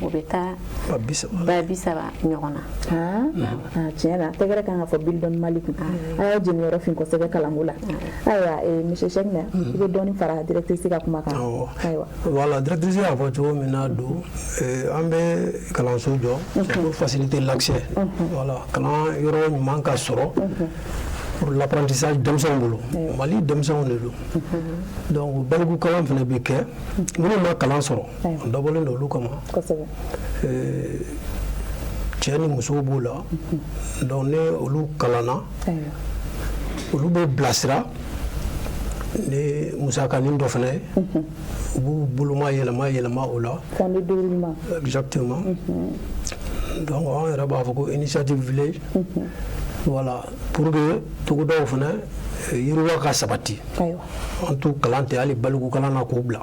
o bɛ taa 30 000 ɲɔgɔn na. Tiɲɛ na, tɛgɛrɛ kan ka fɔ Build One Mali kun. A y'aw jeniyɔrɔ fin kosɛbɛ kalanko la. Ayiwa, monsieur Cheickna, i bɛ dɔɔnin fara directrice ka kuma kan. Ayiwa. Voilà, directrice y'a fɔ cogo min na don, an bɛ kalanso jɔ pour faciliter l'accès, voilà, kalan yɔrɔ ɲuman ka sɔrɔ pour l'apprentissage denmisɛnw bolo. Mali denmisɛnw de don. Donc baliku kalan fana bɛ kɛ minnu ma kalan sɔrɔ, a dabɔlen don olu kama. Cɛ ni musow b'o la. Donc ni olu kalanna, olu bɛ bilasira ni musakanin dɔ fana ye, u b'u boloma yɛlɛma yɛlɛma o la. Exactement. Donc an yɛrɛ b'a fɔ ko initiative village, voilà, pour que togodaw fana yiriwa ka sabati. An t'u kalan tɛ hali baliku kalan na k'u bila,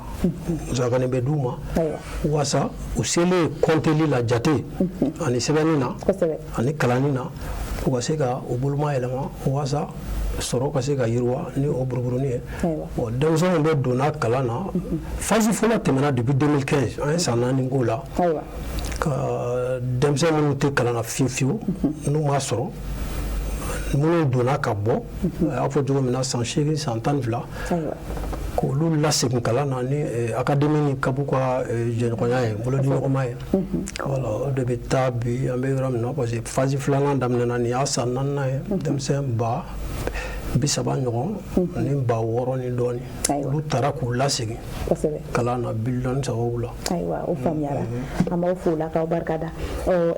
musakanin bɛ d'u ma walasa u selen kɔnteli la, jate ani sɛbɛnni na ani kalanni na, u ka se ka u boloma yɛlɛma walasa sɔrɔ ka se ka yiriwa ni o buruburunin ye. Bon, denmisɛnninw bɛ donna kalan na, phase fɔlɔ tɛmɛna depuis 2015, an ye san 4 k'o la, ka denmisɛn minnu tɛ kalan na fiyewu fiyewu, n'u m'a sɔrɔ, minnu donna ka bɔ, a y'a fɔ cogo min na, san 8, san 12, k'olu lasegin kalan na ni académie ni CAP ka jɛɲɔgɔnya ye, bolodiɲɔgɔnma ye. Voilà, o de bɛ taa bi an bɛ yɔrɔ min na, parce que phase filanan daminɛna, nin y'a san naaninan ye, denmisɛn 30 000 ɲɔgɔn ani 6000 ni dɔɔnin, olu taara k'u lasegin kalan na Build One sababu la. Ayiwa, o faamuyara, an b'aw fo la k'aw barika da. Ɔ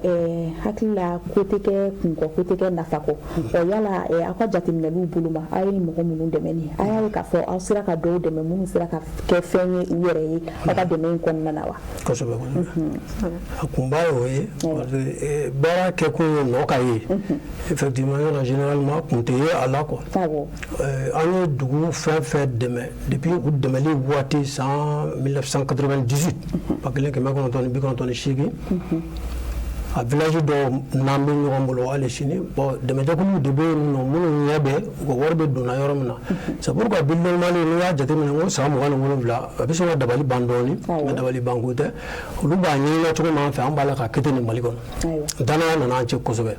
hakili la, ko tɛ kɛ kunkɔ, ko tɛ kɛ nafa kɔ. Ɔ yala aw ka jateminɛliw bolo ma, aw ye mɔgɔ minnu dɛmɛ nin, a y'a ye k'a fɔ aw sera ka dɔw dɛmɛ minnu sera ka kɛ fɛn ye u yɛrɛ ye aw ka dɛmɛ in kɔnɔna na wa? Kosɛbɛ, kosɛbɛ. A kunba ye o ye, parce que baara kɛkun ye nɔ ka ye. Effectivement, yɔrɔ généralement kun tɛ ye a la quoi. An ye dugu fɛn fɛn dɛmɛ depuis u dɛmɛli waati, san 1998, 1998, A village dɔw n'an bɛ ɲɔgɔn bolo hali sini. Bon, dɛmɛjɛkuluw de bɛ yen nɔ minnu ɲɛ bɛ u ka wari bɛ donna yɔrɔ min na. C'est pourquoi Build Mali, n'i y'a jateminɛ, n ko san 27, a bɛ sɔn ka dabali ban dɔɔnin, mais dabali banko tɛ. Olu b'a ɲɛɲini cogo min an fɛ, an b'a la ka kɛ ten nin Mali kɔnɔ. Danaya nana an cɛ kosɛbɛ.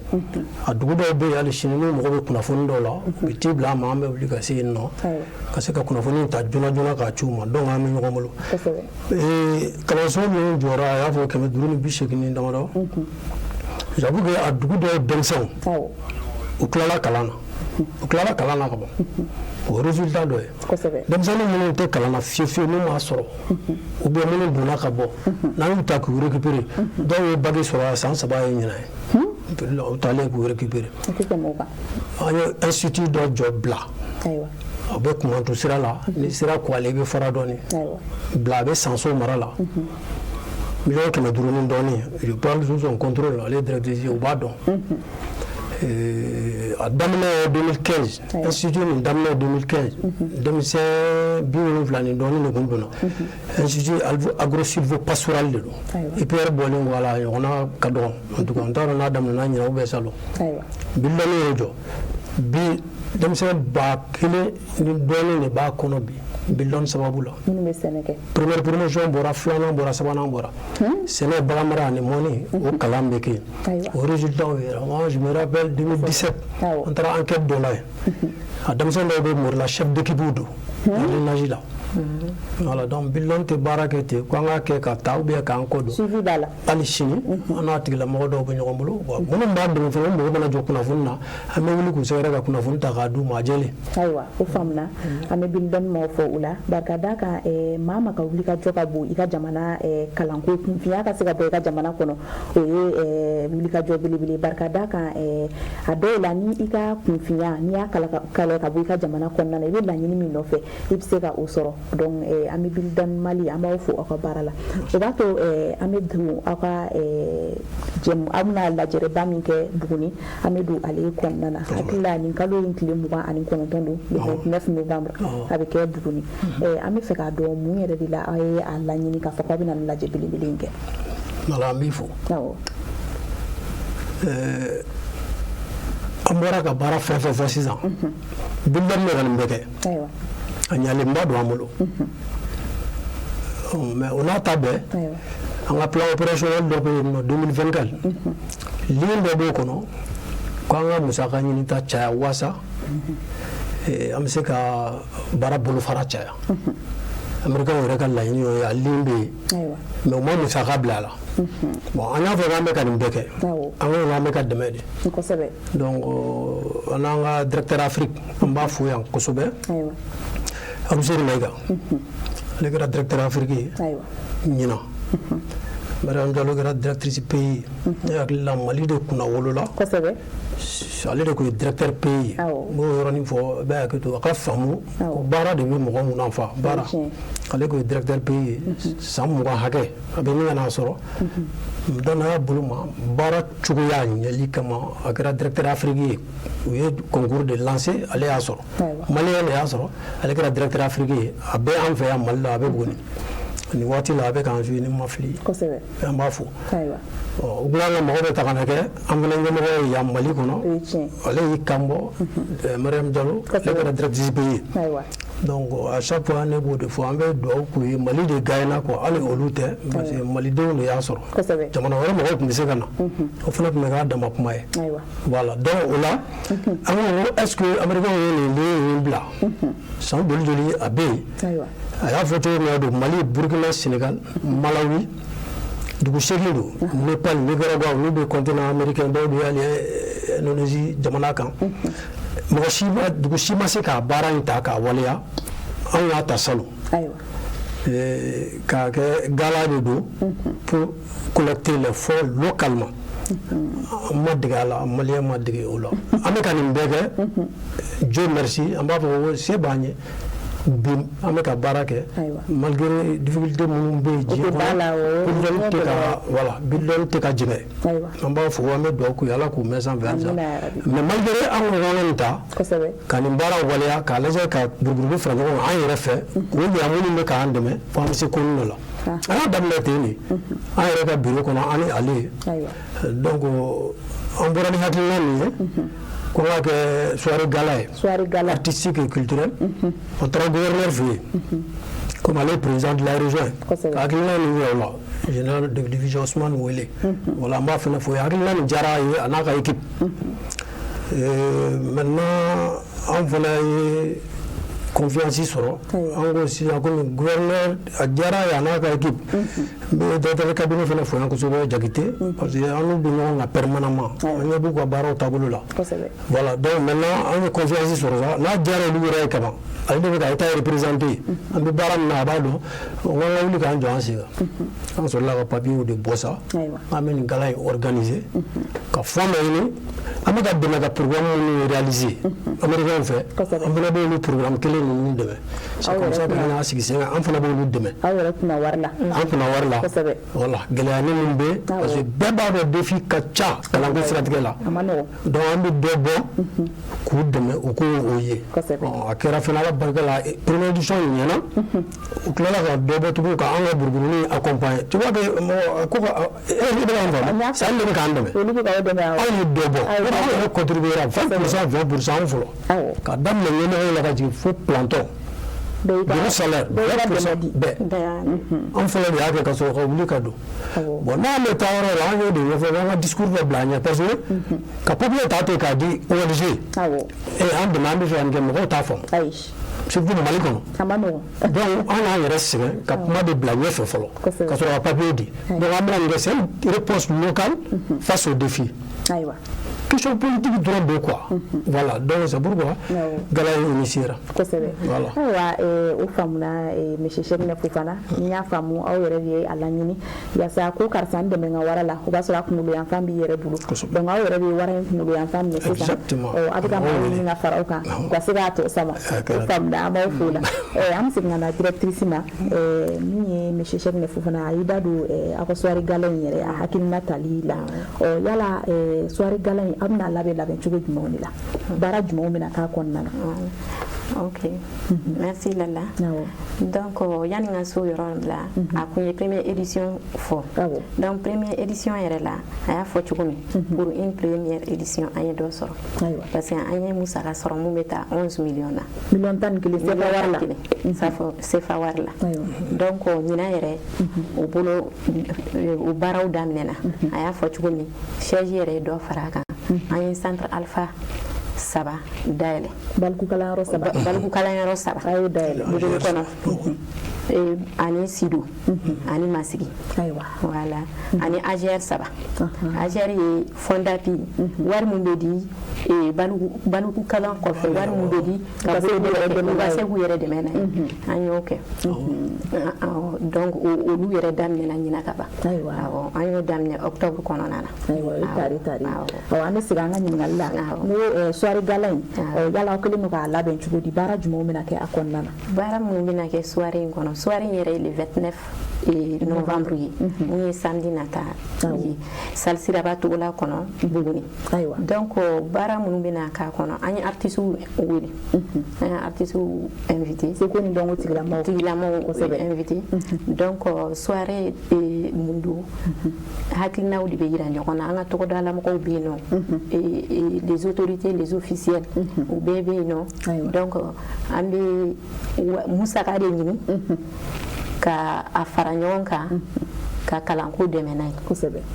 A dugu dɔw bɛ yen hali sini, n'u mago bɛ kunnafoni dɔw la, u bɛ ci bila an ma, an bɛ wuli ka se yen nɔ ka se ka kunnafoni ta joona joona k'a ci u ma. Donc an bɛ ɲɔgɔn bolo. Kalanso minnu jɔra, a y'a fɔ 580 ni damadɔ. J'avoue que a dugu dɔw denmisɛnw, u tilala kalan na, u tilala kalan na ka ban. O ye résultat dɔ ye. Denmisɛnnin minnu tɛ kalan na fiyewu fiyewu, n'u m'a sɔrɔ, ou bien minnu donna ka bɔ, n'an y'u ta k'u récupérer, dɔw ye bac sɔrɔ a san 3 ye ɲinan ye, u taalen k'u récupérer. An ye institut dɔ jɔ bila, a bɛ Kumantu sira la. Ni sira kɔgɔlen, i bɛ fara dɔɔnin bila, a bɛ Sanso mara la, 500 millions ni dɔɔnin. Je parle sous son contrôle, ale ye directrice ye, u b'a dɔn. A daminɛ ye 2015, institut nin daminɛ ye 2015. Denmisɛn 70 ni dɔɔnin de tun donna. Institut agro silvo pastoral de don. IPR bɔlen kɔ a la, a ɲɔgɔnna ka dɔgɔn. En tout cas, n t'a dɔn n'a daminɛna ɲinan ou bien salon. Build y'o jɔ. Bi, denmisɛn 1000 ni dɔɔnin de b'a kɔnɔ bi, Build sababu la. Minnu bɛ sɛnɛ kɛ. Première promotion bɔra, filanan bɔra, sabanan bɔra. Sɛnɛ, baganmara ani mɔni, o kalan bɛ kɛ yen. O résultat yɛrɛ, moi je me rappelle 2017, an taara enquête dɔ la yen. A denmisɛn dɔw bɛ Morila, chef d'équipe don jardinage la. Voilà, donc Build tɛ baara kɛ ten ko an k'a kɛ ka taa ou bien k'an kɔ don. Suivi b'a la. Hali sini, an n'a tigilamɔgɔ dɔw bɛ ɲɔgɔn bolo. Minnu b'an dɛmɛ fana, u mago mana jɔ kunnafoni na, an bɛ wuli k'u sɛgɛrɛ ka kunnafoni ta k'a d'u ma a jɛlen. Ayiwa, o faamuna. An bɛ Build maaw fɔ o la barika da kan. Maa ma ka wuli ka jɔ ka bon i ka jamana kalanko kunfinya ka se ka bɔ i ka jamana kɔnɔ, o ye wuli ka jɔ belebele. Barika da kan, a dɔw la, ni i ka kunfinya, n'i y'a kɛlɛ ka bɔ i ka jamana kɔnɔna na, i bɛ laɲini min nɔfɛ, i bɛ se ka o sɔrɔ. Donc an bɛ Build Mali, an b'aw fo aw ka baara la. O b'a to an bɛ don aw ka jɛmu, aw bɛna lajɛrɛba min kɛ Buguni, an bɛ don ale kɔnɔna na. Hakili la, nin kalo in tile 29 don, le 29 novembre, a bɛ kɛ Buguni. An bɛ fɛ k'a dɔn mun yɛrɛ de la aw ye a laɲini k'a fɔ k'aw bɛna nin lajɛ belebele in kɛ. Voilà, an b'i fo. An bɔra ka baara fɛn fɛn fɔ sisan, Build bɛ ka nin bɛɛ kɛ. A ɲalenba don an bolo, mais o n'a ta bɛɛ, an ka plan opérationnel dɔ bɛ yen nɔ 2024, ligne dɔ b'o kɔnɔ ko an ka musaka ɲinita caya waasa an bɛ se ka baara bolofara caya. Américain yɛrɛ ka laɲini y'o ye, a ligne bɛ yen, mais u ma musaka bila a la. Bon, an y'a fɔ k'an bɛ ka nin bɛɛ kɛ, an ko k'an bɛ ka dɛmɛ de. Donc an n'an ka directeur Afrique, an b'a fo yan kosɛbɛ, Aluseni Mayiga, ale kɛra directeur Afrique ye ɲinan. Mariam Diallo kɛra directrice pays. Ne hakili la, Mali de kunna wolola, ale de tun ye directeur pays ye. N b'o yɔrɔnin fɔ, i bɛ hakɛ to a ka faamu ko baara de bɛ mɔgɔ mun fa baara. Ale tun ye directeur pays ye san 20 hakɛ, a bɛ min ka n'a sɔrɔ danaya bolo ma baara cogoya ɲɛli kama, a kɛra directeur Afrique ye. U ye concours de lancé, ale y'a sɔrɔ, malien de y'a sɔrɔ, ale kɛra directeur Afrique ye. A bɛ an fɛ yan Mali la, a bɛ Buguni nin waati la, a bɛ k'an suit ni ma fili. An b'a fo. U tila ka mɔgɔ bɛ ta ka na kɛ an fana ɲɛmɔgɔ ye yan Mali kɔnɔ, ale y'i kan bɔ, Mariam Diallo, ale kɛra directrice pays ye. Donc à chaque fois, ne b'o de fɔ, an bɛ dugawu k'u ye. Mali de gagné quoi, hali olu tɛ, parce que malidenw de y'a sɔrɔ. Jamana wɛrɛ mɔgɔw tun bɛ se ka na, o fana tun bɛ k'a dama kuma ye. Voilà, donc o la, an ko est ce que américains ye nin ligne in bila san joli joli a bɛ yen? A y'a fɔ cogo min na don, Mali, Burkina, Sénégal, Malawi, dugu seegin don, Nepal, Nicaragua, olu bɛ continent américain, dɔw bɛ hali Indonésie jamana kan. Mɔgɔ si ma, dugu si ma se k'a baara in ta k'a waleya. Anw y'a ta salon k'a kɛ gala de don pour collecter les fonds localement. An ma dege a la, malien ma dege o la. An bɛ ka nin bɛɛ kɛ, Dieu merci, an b'a fɔ ko se b'an ye bi, an bɛ ka baara kɛ malgré difficulté minnu bɛ yen diɲɛ kɔnɔ. Build tɛ ka, voilà, Build tɛ ka jɛngɛ. An b'a fɔ, an bɛ dugawu k'u ye, Ala k'u mɛn sanfɛ halisa. Mais malgré an ko k'an ka nin ta ka nin baara waleya, k'a lajɛ ka buruburuku fara ɲɔgɔn kan an yɛrɛ fɛ, k'o yira minnu bɛ k'an dɛmɛ fo an bɛ se ko dɔ la. An y'a daminɛ ten de, an yɛrɛ ka bureau kɔnɔ, an ni ale ye. Donc an bɔra ni hakilina min ye, ko n ka kɛ soirée gala ye. Soirée gala. Artistique et culturel. On taara gouverneur fɛ yen, comme ale ye président de la région ye, ka hakilina min yira o la, général de division Ousmane wele. Voilà, an b'a fana fo, hakilina nin diyara a ye, a n'a ka équipe. Maintenant, an fana ye confiance sɔrɔ. An ko sisan, komi gouverneur a diyara a ye, a n'a ka équipe, n bɛ directeur de cabinet fana fo yan kosɛbɛ, Jakite, parce que an n'u bɛ ɲɔgɔn kan permanemment, an ɲɛ b'u ka baaraw taabolo la. Voilà, donc maintenant an ye confiance sɔrɔ sa, n'a diyara olu yɛrɛ ye kaban, ale de bɛ ka État représenter, an bɛ baara min na, a b'a dɔn. N ko an ka wuli k'an jɔ an sen kan. An sɔrɔla ka papiers de bɔ sa, an bɛ nin gala in organiser ka fond dɔ ɲini. An bɛ ka dɛmɛ ka programme minnu réaliser américain fɛ, an fana b'olu programme kelen ninnu dɛmɛ. C'est comme ça que an y'a sigi sen kan, an fana b'olu dɛmɛ. Aw yɛrɛ kunna wari la. An kunna wari la. Voilà, gɛlɛya ni min bɛ, parce que bɛɛ b'a dɔn défi ka ca kalanko siratigɛ la. Donc an bɛ dɔ bɔ k'u dɛmɛ, u k'o o ye. A kɛra fana, Ala barika la, première édition ɲɛna. U tilala ka dɔ bɔ tugun ka an ka buruburunin accompagner. Tu vois que mɔgɔ ko ka e bɛ k'an faamu, c'est ale de bɛ k'an dɛmɛ. Olu bɛ k'aw dɛmɛ, awɔ. Anw ye dɔ bɔ, anw yɛrɛ contribuer 20 %, 20 % anw fɔlɔ, ka daminɛ ɲɛmɔgɔw la ka jigin fo planton. Bureau salaire 20 % bɛɛ, an fɔlɔ de y'a kɛ ka sɔrɔ ka wuli ka don. Bon, n'an bɛ taa yɔrɔ la, an y'o de ɲɛfɔ, an ka discours dɔ bila an ɲɛ, parce que ka papier ta ten k'a di ONG, e an dɛmɛ, an bɛ fɛ ka nin kɛ, mɔgɔw t'a faamu, surtout Mali kɔnɔ. Donc an y'an yɛrɛ sɛgɛn ka kuma de bila ɲɛfɛ fɔlɔ, ka sɔrɔ ka papier di. Donc an bɛna nin kɛ, c'est une réponse locale face au défi. Question politique dɔrɔn don, quoi. Voilà, donc c'est pourquoi gala in initiera. Voilà. Ayiwa, o faamuna, monsieur Cheickna Fofana. Ni y'a faamu, aw yɛrɛ de ye a laɲini yaasa ko karisa n dɛmɛ n ka wara la, o b'a sɔrɔ a kunkolo yanfan b'i yɛrɛ bolo. Donc aw yɛrɛ de ye wara in kunkolo yanfan minɛ sisan, a bɛ ka mɔgɔw ɲini ka fara aw kan u ka se k'a tɔ sama. O faamuna, an b'aw fo la. An bɛ segin ka na directrice ma, min ye monsieur Cheickna Fofana, a y'i da don aw ka soirée gala in yɛrɛ a hakilina tali la. Yala soirée gala in, aw bɛna labɛn cogo jumɛnw de la, baara jumɛnw bɛna k'a kɔnɔna na? Ok, merci Lala. Donc yani n ka so yɔrɔ la, a kun ye première édition fɔ. Donc première édition yɛrɛ la, a y'a fɔ cogo min, pour une première édition, an ye dɔ sɔrɔ, parce que an ye musaka sɔrɔ mun bɛ taa 11 millions na. Miliyɔn 11 CFA wari la. CFA wari la. Donc ɲinan yɛrɛ, o bolo o baaraw daminɛna. A y'a fɔ cogo min, chaise yɛrɛ ye dɔ fara a kan. An ye centre alpha saba dayɛlɛ. Baliku kalanyɔrɔ saba. Baliku kalanyɔrɔ saba. A y'o dayɛlɛ. Buguni kɔnɔ ani Sido ani Masigi. Voilà, ani AGR saba. AGR ye fonds d'appui, wari mun bɛ di baliku kalan kɔfɛ, wari mun bɛ di ka se k'u yɛrɛ dɛmɛ n'a ye, an y'o kɛ. Donc olu yɛrɛ daminɛna ɲinan ka ban. Awɔ, an y'o daminɛ octobre kɔnɔna na. Ayiwa, o ye tari tari. Awɔ, an bɛ segin an ka ɲininkali la. N ko soirée gala in, yala aw kɛlen don k'a labɛn cogo di, baara jumɛnw bɛna kɛ a kɔnɔna na? Baara minnu bɛna kɛ soirée in kɔnɔ, soirée in yɛrɛ ye le 29 novembre ye, mun ye samedi nata ye, salle Siraba Togola kɔnɔ, Buguni. Donc baara minnu bɛna k'a kɔnɔ, an ye artistes wele, an ye artistes invité. Seko ni dɔnko tigilamɔgɔw. Tigilamɔgɔw invité. Donc soirée mun don, hakilinaw de bɛ yira ɲɔgɔn na. An ka togodalamɔgɔw bɛ yen nɔ, les autorités, les officiels, u bɛɛ bɛ yen nɔ. Donc an bɛ musaka de ɲini ka a fara ɲɔgɔn kan ka kalanko dɛmɛ n'a ye.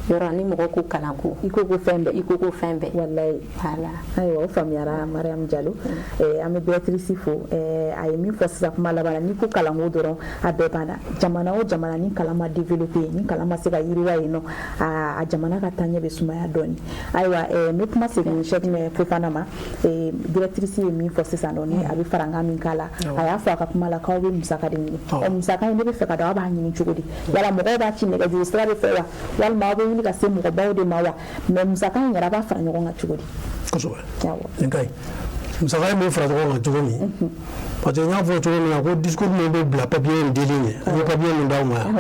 Yɔrɔ ni mɔgɔ ko kalanko, i ko ko fɛn bɛɛ. I ko ko fɛn bɛɛ. Walayi. Voilà. Ayiwa, o faamuyara, Mariam Jalo. An bɛ directrice fo. A ye min fɔ sisan kuma laban na, n'i ko kalanko dɔrɔn, a bɛɛ banna. Jamana o jamana ni kalan ma développé, ni kalan ma se ka yiriwa yen nɔ, a jamana ka taaɲɛ bɛ sumaya dɔɔni. Ayiwa, n bɛ kuma segin Cheickna Fofana ma. Directrice ye min fɔ sisan nɔ, ni a bɛ farankan min k'a la, a y'a fɔ a ka kuma la k'aw bɛ musaka de ɲini. Ɔ, musaka in, ne bɛ fɛ ka dɔn aw b'a ɲini cogo di? Yala mɔgɔw b'a ci nɛgɛjuru sira de fɛ wa, walima aw bɛ wuli ka se mɔgɔbaw de ma wa? Mais musaka in yɛrɛ, a b'a fara ɲɔgɔn kan cogo di? Kosɛbɛ, nin ka ɲi. Musaka in bɛ fara ɲɔgɔn kan cogo min, parce que n y'a fɔ cogo min na ko discours min bɛ bila papier in dili ɲɛ, an ye papier min d'aw ma yan,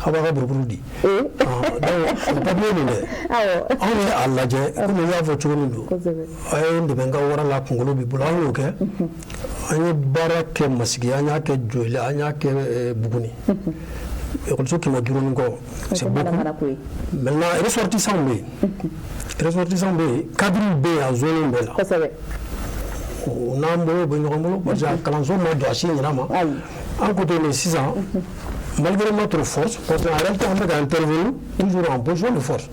aw b'a ka buruburu di. Donc papier nin dɛ, anw ye a lajɛ, komi n y'a fɔ cogo min don, a ye n dɛmɛ n ka wara la, kunkolo b'i bolo, an y'o kɛ. An ye baara kɛ Masigi, an y'a kɛ Joyila, an y'a kɛ Buguni. Ekɔliso 500 ni kɔ, c'est beaucoup. Maintenant, ressortissants bɛ yen, ressortissants bɛ yen, cadres bɛ yen a zone bɛɛ la. O n'an bolo bɛ ɲɔgɔn bolo, parce que kalanso ma jɔ a si ɲinɛ ma. An ko ten de sisan, malgré notre force, parce qu'en réalité an bɛ ka intervenir toujours en position de force.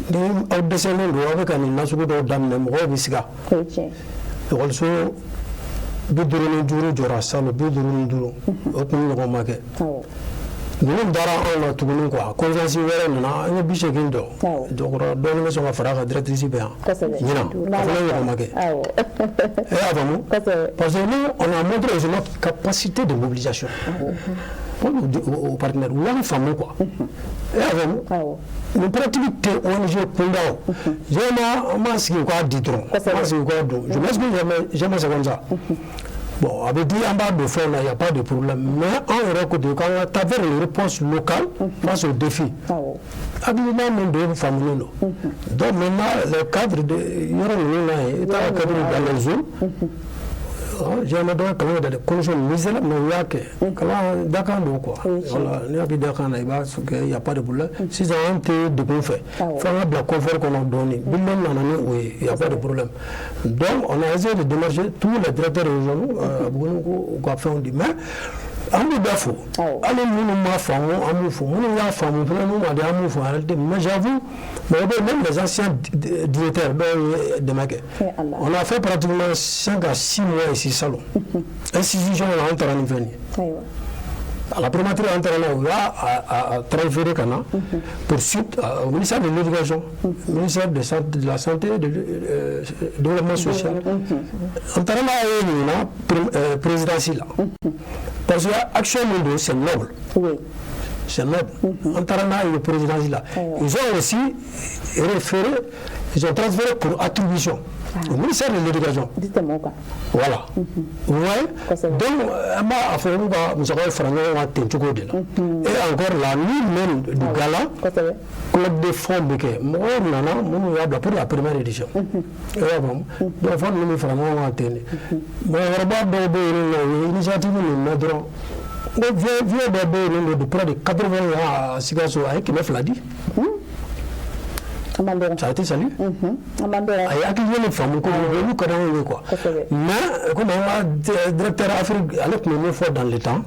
Ni aw dɛsɛlen don, aw bɛ ka nin nasugu dɔw daminɛ, mɔgɔw bɛ siga. Ekɔliso 55 jɔra salon, 55, o kun ɲɔgɔn ma kɛ. Ninnu dara anw na tuguni quoi, confiance wɛrɛ nana, an ye 80 jɔ. Jɔkɔrɔ dɔɔnin bɛ sɔn ka fara a kan, directrice bɛ yan ɲinan, a fana ɲɔgɔn ma kɛ. E y'a faamu, parce que nous, on a montré aussi notre capacité de mobilisation aux partenaires, u y'an faamu quoi. E y'a faamu, nin pratique tɛ ONG kunda o. Généralement, an b'an sigi u k'a di dɔrɔn, an b'an sigi u k'a dun. Je m'excuse, jamais jamais c'est comme ça. Bon, a bɛ di, an b'a don fɛn na, y a pas de problème, mais an yɛrɛ ko ten k'an ka taa vers les réponses locales face aux défis. Hakilina min don, faamulen don. Donc maintenant, le cadre de yɔrɔ ninnu na yen, i taara cadre dans les zones, généralement dɔw kalan kɛ dans des conditions misérables, mais u y'a kɛ kalan dakan don quoi. Voilà, n'i y'a kɛ dakan na, i b'a kɛ, y a pas de problème. Sisan an tɛ degun fɛ, fo an ka bila confort kɔnɔ dɔɔnin. Bulon nana ni o ye, y a pas de problème. Donc on a essayé de démarcher tous les directeurs régionaux Buguni ko u ka fɛnw di, mais an b'u bɛɛ fo. Hali minnu m'a faamu, an b'u fo. Minnu y'a faamu fana, n'u ma di, an b'u fo en réalité. Mais j'avoue, mɔgɔ bɛ, même les anciens directeurs dɔw ye dɛmɛ kɛ. On a fait pratiquement 5 à 6 mois ici salon, institution la, an taara ni fɛn ye à la primature, an taara n'a ye, u y'a transféré ka na pour suite au ministère de l'Éducation, ministère de la Santé, de développement social. An taara n'a ye ɲininka présidence la, parce que action min don, c'est noble. C'est noble. An taara n'a ye présidence la, ils ont aussi référé, ils ont transféré pour attribution au ministère de l'Éducation. Voilà. Vous voyez? Donc, an b'a fɔ k'u ka musakaw fara ɲɔgɔn kan ten cogo de la. Et encore, la nuit même du gala, collecte de fonds bɛ kɛ. Mɔgɔw nana minnu y'a bila pour la première édition. I y'a faamu? Donc fonds ninnu bɛ fara ɲɔgɔn kan ten de. Mɔgɔkɔrɔba dɔw bɛ yen nɔ, u ye initiative nin mɛn dɔrɔn. N ko vieux dɔ bɛ yen nɔ de près de 80 ans à Sikaso, a ye 200 di. Ça a été salué. A ye hakili nin faamu ko olu ka d'anw ye quoi. Mais comme an ka directeur Afrique, ale tun bɛ min fɔ dans le temps,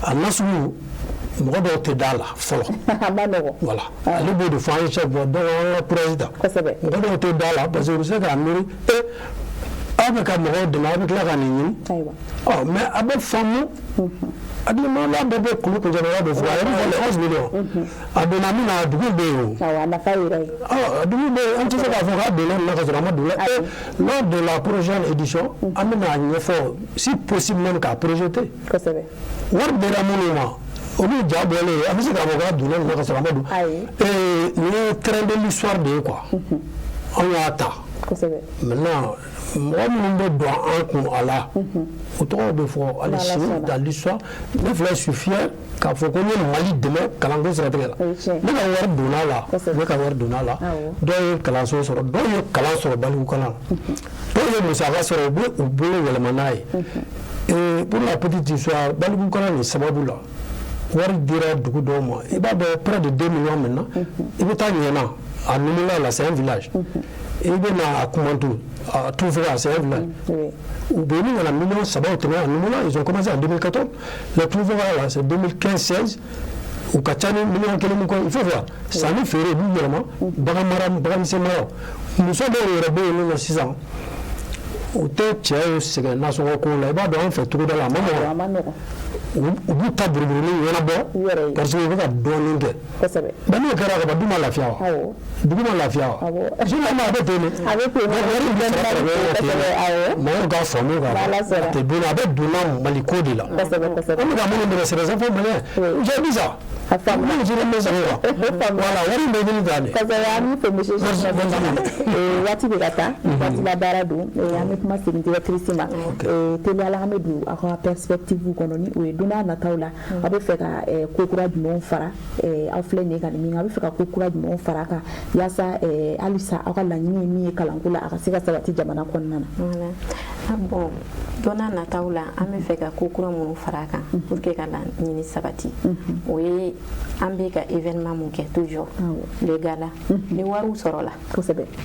a nasugu mɔgɔ dɔw tɛ da la fɔlɔ. Voilà, ale b'o de fɔ an ye chaque fois. Donc an ka courage ta. Mɔgɔ dɔw tɛ da la parce que u bɛ se k'a miiri e aw bɛ ka mɔgɔw dɛmɛ, aw bɛ tila ka nin ɲini. Ɔ mais a bɛ faamu. Hakilima bɛɛ bɛ kulu kuncɛ dɔ fɔ, a yɛrɛ fɔ les 11 millions. A donna min na, dugu bɛ yen o. A nafa yɛrɛ ye. Ɔ, dugu bɛ yen, an tɛ se k'a fɔ k'a donna nin na ka sɔrɔ a ma don la. Lors de la prochaine édition, an bɛna a ɲɛfɔ, si possible même k'a projeter. Wari dira minnu ma, olu ja bɔlen, an bɛ se k'a fɔ k'a donna nin na ka sɔrɔ a ma don. Nin ye train de l'histoire de ye quoi. Anw y'a ta. Maintenant, mɔgɔ minnu bɛ don an kun a la, o tɔgɔ bɛ fɔ hali sini dans l'histoire. Ne filɛ, suis fier k'a fɔ ko n ye Mali dɛmɛ kalanko siratigɛ la. Ne ka wari donna a la, ne ka wari donna a la. Dɔw ye kalanso sɔrɔ, dɔw ye kalan sɔrɔ, baliku kalan, dɔw ye musaka sɔrɔ, u bɛ u bolo yɛlɛma n'a ye. Pour la petite histoire, baliku kalan nin sababu la, wari dira dugu dɔw ma, i b'a dɔn, près de 2 millions maintenant. I bɛ taa Ɲɛna, a Numula la, c'est un village. I bɛ na a Kumantu, a Tufuga, c'est un village. U bɛ ɲini ka na miliyɔn 3 tɛmɛ a Numula, ils ont commencé en 2014. Le Tufuga là, c'est 2015-16. U ka ca ni miliyɔn 1 ni kɔ. Il faut voir sanni feere b'u yɛlɛma, bagan mara, bagan misɛn mara. Muso dɔw yɛrɛ bɛ yen nɔ sisan, u tɛ cɛw sɛgɛn nasɔngɔ ko la. I b'a dɔn, an fɛ togoda la, a ma nɔgɔn. U b'u ta buruburunin ɲɛnabɔ parce que u bɛ ka dɔɔnin kɛ. Mais n'o kɛra ka ban, du ma lafiya wa? Dugu ma lafiya wa? Généralement a bɛ ten de. Wari in bɛ sara ten, mɔgɔw k'a faamu k'a fɔ a tɛ dun, a bɛ donna Mali ko de la. An bɛ ka minnu dɛmɛ, c'est des enfants maliens. J'ai dit ça. Minnu sera bɛ sɔrɔ quoi. Voilà, wari in bɛ ɲini tan de. Kosɛbɛ, an b'i fo, monsieur. Waati bɛ ka taa, waati la baara don. An bɛ kuma segin directrice ma teliya la, an bɛ don aw ka perspective kɔnɔ ni o o ye don n'a nataw la, aw bɛ fɛ ka ko kura jumɛnw fara aw filɛ nin ye ka nin min, aw bɛ fɛ ka ko kura jumɛnw fara a kan yaasa halisa aw ka laɲini ye min ye kalanko la, a ka se ka sabati jamana kɔnɔna na? Voilà. Bon, don n'a nataw la, an bɛ fɛ ka ko kura minnu fara a kan pour que ka laɲini sabati, o ye an bɛ ka événement mun kɛ toujours, le gala, ni wariw sɔrɔla,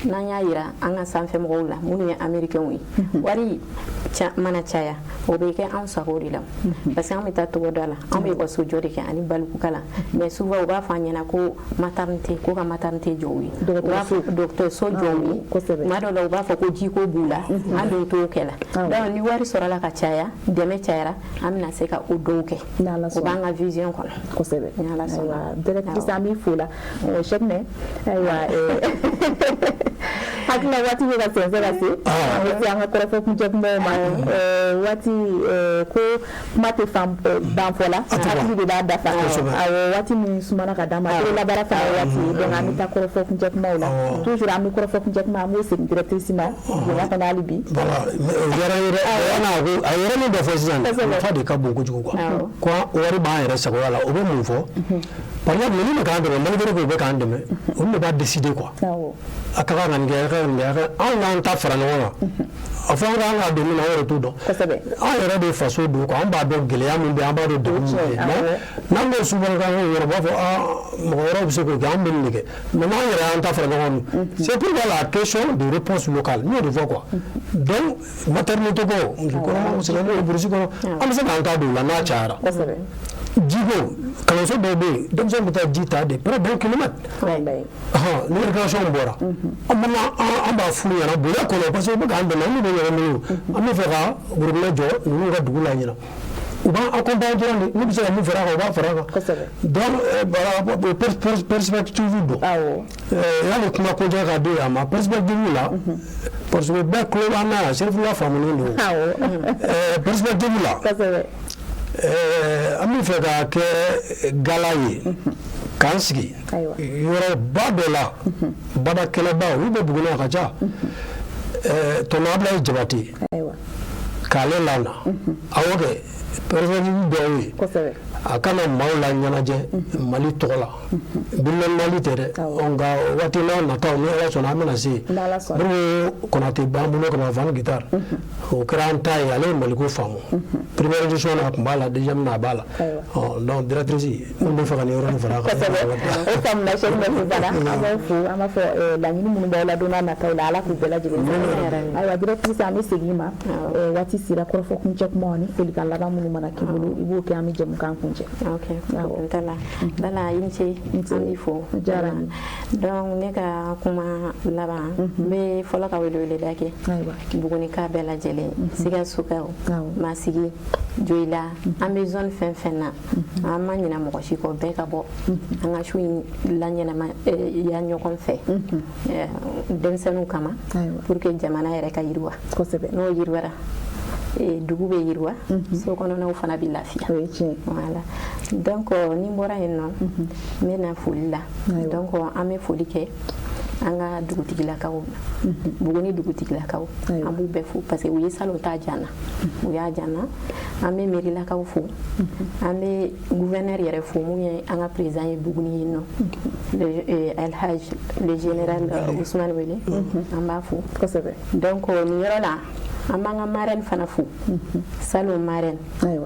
n'an y'a yira an ka sanfɛ mɔgɔw la minnu ye américains ye, wari mana caya, o bɛ kɛ anw sago de la, parce que an bɛ taa togoda la, an bɛ ekɔliso jɔ de kɛ ani balikukalan. Mais souvent u b'a fɔ an ɲɛna ko maternité, ko ka maternité jɔ u ye, dɔgɔtɔrɔso jɔ u ye. Tuma dɔw la, u b'a fɔ ko jiko b'u la, an dun t'o kɛ la. Donc ni wari sɔrɔla ka caya, dɛmɛ cayara, an bɛna se ka o dɔw kɛ. O b'an ka vision kɔnɔ. Kosɛbɛ. Ayiwa, directrice, an b'i fo la. Cheikhna, ayiwa, hakilila waati bɛ ka sɛnsɛn ka se, an bɛ se an ka kɔrɔfɔ kuncɛ kumaw ma. Waati ko kuma tɛ fan ban fɔ la, hakili de b'a dafa. Awɔ, waati min sumana ka d'an ma, labaara fana ye waati ye. Donc an bɛ taa kɔrɔfɔ kuncɛ kumaw la. Toujours an bɛ kɔrɔfɔ kuncɛ kuma, an b'o segin directrice ma bonya kɔnɔ hali bi. Voilà, o diyara n ye dɛ. A ye yɔrɔ min dɔ fɔ sisan, nafa de ka bon kojugu quoi. Ko wari b'an yɛrɛ sagoya la, o bɛ mun fɔ? Par exemple, ninnu bɛ k'an dɛmɛ, malgré que u bɛ k'an dɛmɛ, olu de b'a décider quoi. A ka kan ka nin kɛ, a ka kan ka nin kɛ. Anw k'an ta fara ɲɔgɔn kan, a fɔ an k'an ka don min na, an yɛrɛ t'o dɔn. Anw yɛrɛ de faso don quoi, an b'a dɔn gɛlɛya min bɛ yen, an b'a dɔn degun min bɛ yen. Mais n'an b'o souvent k'an k'o yɔrɔ, u b'a fɔ aa, mɔgɔ wɛrɛw bɛ se k'o kɛ, an bɛ nin de kɛ. Mais n'an yɛrɛ y'an ta fara ɲɔgɔn kan, c'est pourquoi la question de réponse locale, n y'o de fɔ quoi. Donc maternité ko, muso kɔnɔmaw sɛgɛnnen don brousse kɔnɔ, an bɛ se k'an ta don o la n'a cayara. Jiko, kalanso dɔw bɛ yen, denmisɛnw bɛ taa ji ta de près d'un kilomètre. Ni récréation bɔra, an b'a an b'a f'u ɲɛna bonya kɔnɔ, parce que u bɛ k'an dɛmɛ, an bɛ ɲɔgɔn bolo, an bɛ fɛ ka robinet jɔ ninnu ka dugu la ɲɛna. U b'an accompagner dɔrɔn de, n'u bɛ se ka min fara a kan, u b'a fara a kan. Donc voilà, perspective don. Yanni kuma kuncɛ ka di a ma, perspective la, parce que bɛɛ tulo b'an na yan, Serifula faamunen don. Perspective la, an bɛ fɛ ka kɛ gala ye k'an sigi yɔrɔba dɔ la, badakɛlɛba, olu bɛ Buguni, a ka ca. Tɔnɔ Abulayi Jabate, k'ale lana, awɔ, kɛ perspective dɔw ye, a kana maaw la ɲɛnajɛ Mali tɔgɔ la. Bilima Mali tɛ dɛ, nka waati n'a nataw, ni Ala sɔnna, an bɛna se yen. Modibo Konate b'an bolo ka ban guitare, o kɛra an ta ye, ale ye Maliko faamu. Première édition na, a tun b'a la, deuxième na, a b'a la. Donc directrice, n bɛ fɛ ka nin yɔrɔ in fara a kan. Kosɛbɛ, o faamuna. Cheikhna Fofana, an b'aw fo, an b'a fɔ laɲini minnu b'aw la don n'a nataw la, Ala k'u bɛɛ lajɛlen sabati. Ayiwa, directrice, an bɛ segin i ma. Waati sera kɔrɔfɔ kuncɛ kumaw ni folikan laban minnu mana k'i bolo, i b'o kɛ, an bɛ jɛmukan kuncɛ. Ok, problème t'a la. Bala, i ni ce, an b'i fo. Diyara n ye. Donc ne ka kuma laban, n bɛ fɔlɔ ka weleweleda kɛ Bugunika bɛɛ lajɛlen, Sikasokaw, Masigi, Joyila, an bɛ zone fɛn fɛn na, an ma ɲinɛ mɔgɔ si kɔ. Bɛɛ ka bɔ, an ka su in laɲɛnama ya ɲɔgɔn fɛ denmisɛnninw kama, pour que jamana yɛrɛ ka yiriwa. N'o yiriwara, dugu bɛ yiriwa, so kɔnɔnaw fana bɛ lafiya. Voilà. Donc ni n bɔra yen nɔ, n bɛ na foli la. Donc an bɛ foli kɛ an ka dugutigilakaw, Buguni dugutigilakaw, an b'u bɛɛ fo, parce que u ye salon ta diya n na, u y'a diya n na. An bɛ mairilakaw fo, an bɛ gouverneur yɛrɛ fo, mun ye an ka président ye Buguni yen nɔ, Alhaj le général Ousmane Wele, an b'a fo. Donc nin yɔrɔ la, an b'an ka marraine fana fo, salon marraine,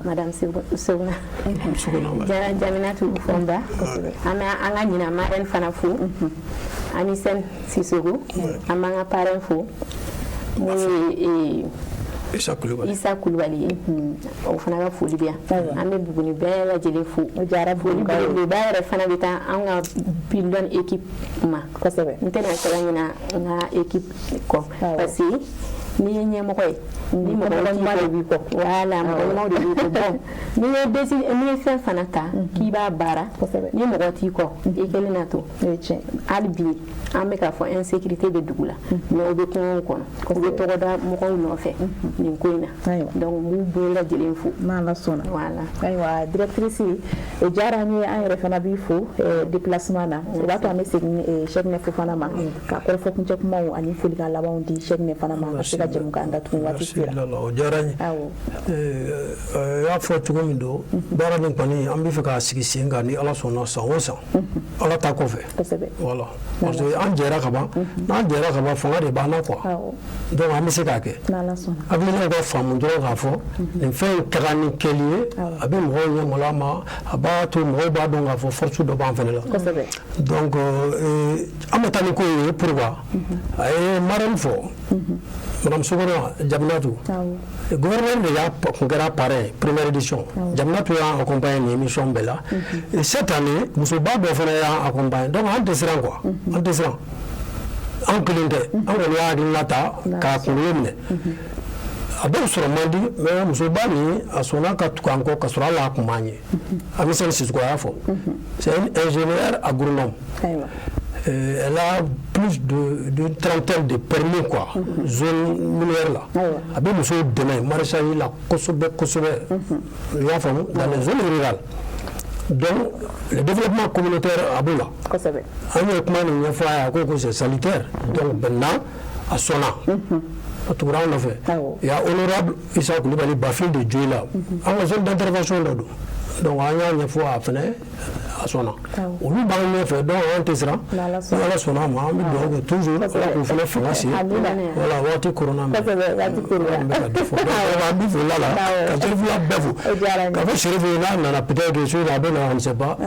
madame Soguna Jaminatu Fɔnba. An bɛ an ka ɲina marraine fana fo, Amisɛn Sisoko. An b'an ka parrain fo, mun ye Isa Kulubali ye, o fana ka foli bɛ yan. An bɛ Buguni bɛɛ lajɛlen fo. Foli belebeleba yɛrɛ fana bɛ taa an ka pylône équipe ma. N tɛna se ka ɲina n ka équipe kɔ, parce que n'i ye ɲɛmɔgɔ ye, ni mɔgɔ ɲuman de b'i kɔ. Voilà, mɔgɔ ɲumanw de b'i kɔ. Bon, n'i ye décider, n'i ye fɛn fana ta k'i b'a baara, ni mɔgɔ t'i kɔ, i kelen na to. Hali bi an bɛ k'a fɔ insécurité bɛ dugu la, mais u bɛ kungow kɔnɔ, u bɛ tɔgɔda mɔgɔw nɔfɛ nin ko in na. Donc n b'u bɛɛ lajɛlen fo. N'Ala sɔnna. Voilà. Ayiwa, directrice, o diyara an ye, an yɛrɛ fana b'i fo déplacement na. O b'a to an bɛ segin Cheikhna Fofana ma ka kɔrɔfɔ kuncɛ kumaw ani folikan labanw di Cheikhna fana ma, ka se ka jɛmukan datugu waati sera. O diyara n ye. Awɔ. Y'a fɔ cogo min don, baara nin kɔni an bɛ fɛ k'a sigi sen kan ni Ala sɔnna san o san. Ala ta kɔfɛ. Kosɛbɛ. Voilà. Parce que an jɛra ka ban, n'an jɛra ka ban fanga de b'an na quoi. Donc an bɛ se k'a kɛ. N'Ala sɔnna. Hakilinaw ka faamu dɔrɔn k'a fɔ nin fɛn in ka kan ni kɛli ye, a bɛ mɔgɔw ɲɛmaloya ma, a b'a to mɔgɔw b'a dɔn k'a fɔ force dɔ b'an fɛnɛ la. Kosɛbɛ. Donc an bɛ taa ni ko ye pourquoi? A ye marraine fɔ. Madame Sokora Jaminatu. Gouverneur de y'a kun kɛra parrain première édition. Jaminatu y'an accompagné nin émission bɛɛ la. Et cette année musoba dɔ fana y'an accompagné. Donc an tɛ siran quoi. An tɛ siran. An kelen tɛ. An kɔni y'a hakilina ta k'a kunkolo minɛ. A dɔw sɔrɔ man di, mais musoba nin a sɔnna ka tugu an kɔ ka sɔrɔ hali a kun m'an ye. Amisɛn Sisoko y'a fɔ. C'est une ingénieure agronome. Elle a plus d'une trentaine de permis quoi, zone minière là. A bɛ musow dɛmɛ maraîchage la kosɛbɛ kosɛbɛ. I y'a faamu, dans les zones rurales. Donc le développement communautaire a b'o la. Kosɛbɛ. An ye kuma nin ɲɛfɔ a ye, a ko ko c'est salutaire. Donc maintenant a sɔnna. A tugura an nɔfɛ. Il y a honorable Issa Coulibaly Bafil de Dioïla. An ka zone d'intervention dɔ don. Donc an y'a ɲɛfɔ a fɛnɛ, a sɔnna. Olu b'an ɲɛfɛ, donc an tɛ siran. Ni Ala sɔnna a ma, an bɛ dugawu kɛ toujours Ala k'u fana fanga se. Voilà, waati korona min. Kosɛbɛ, waati korona. An bɛ ka dɔ fɔ. Donc an bɛ foli la ka Serifula bɛɛ fo. Ka fɔ Serifu ye n'a nana peut-être que su in a bɛ na, on ne sait pas.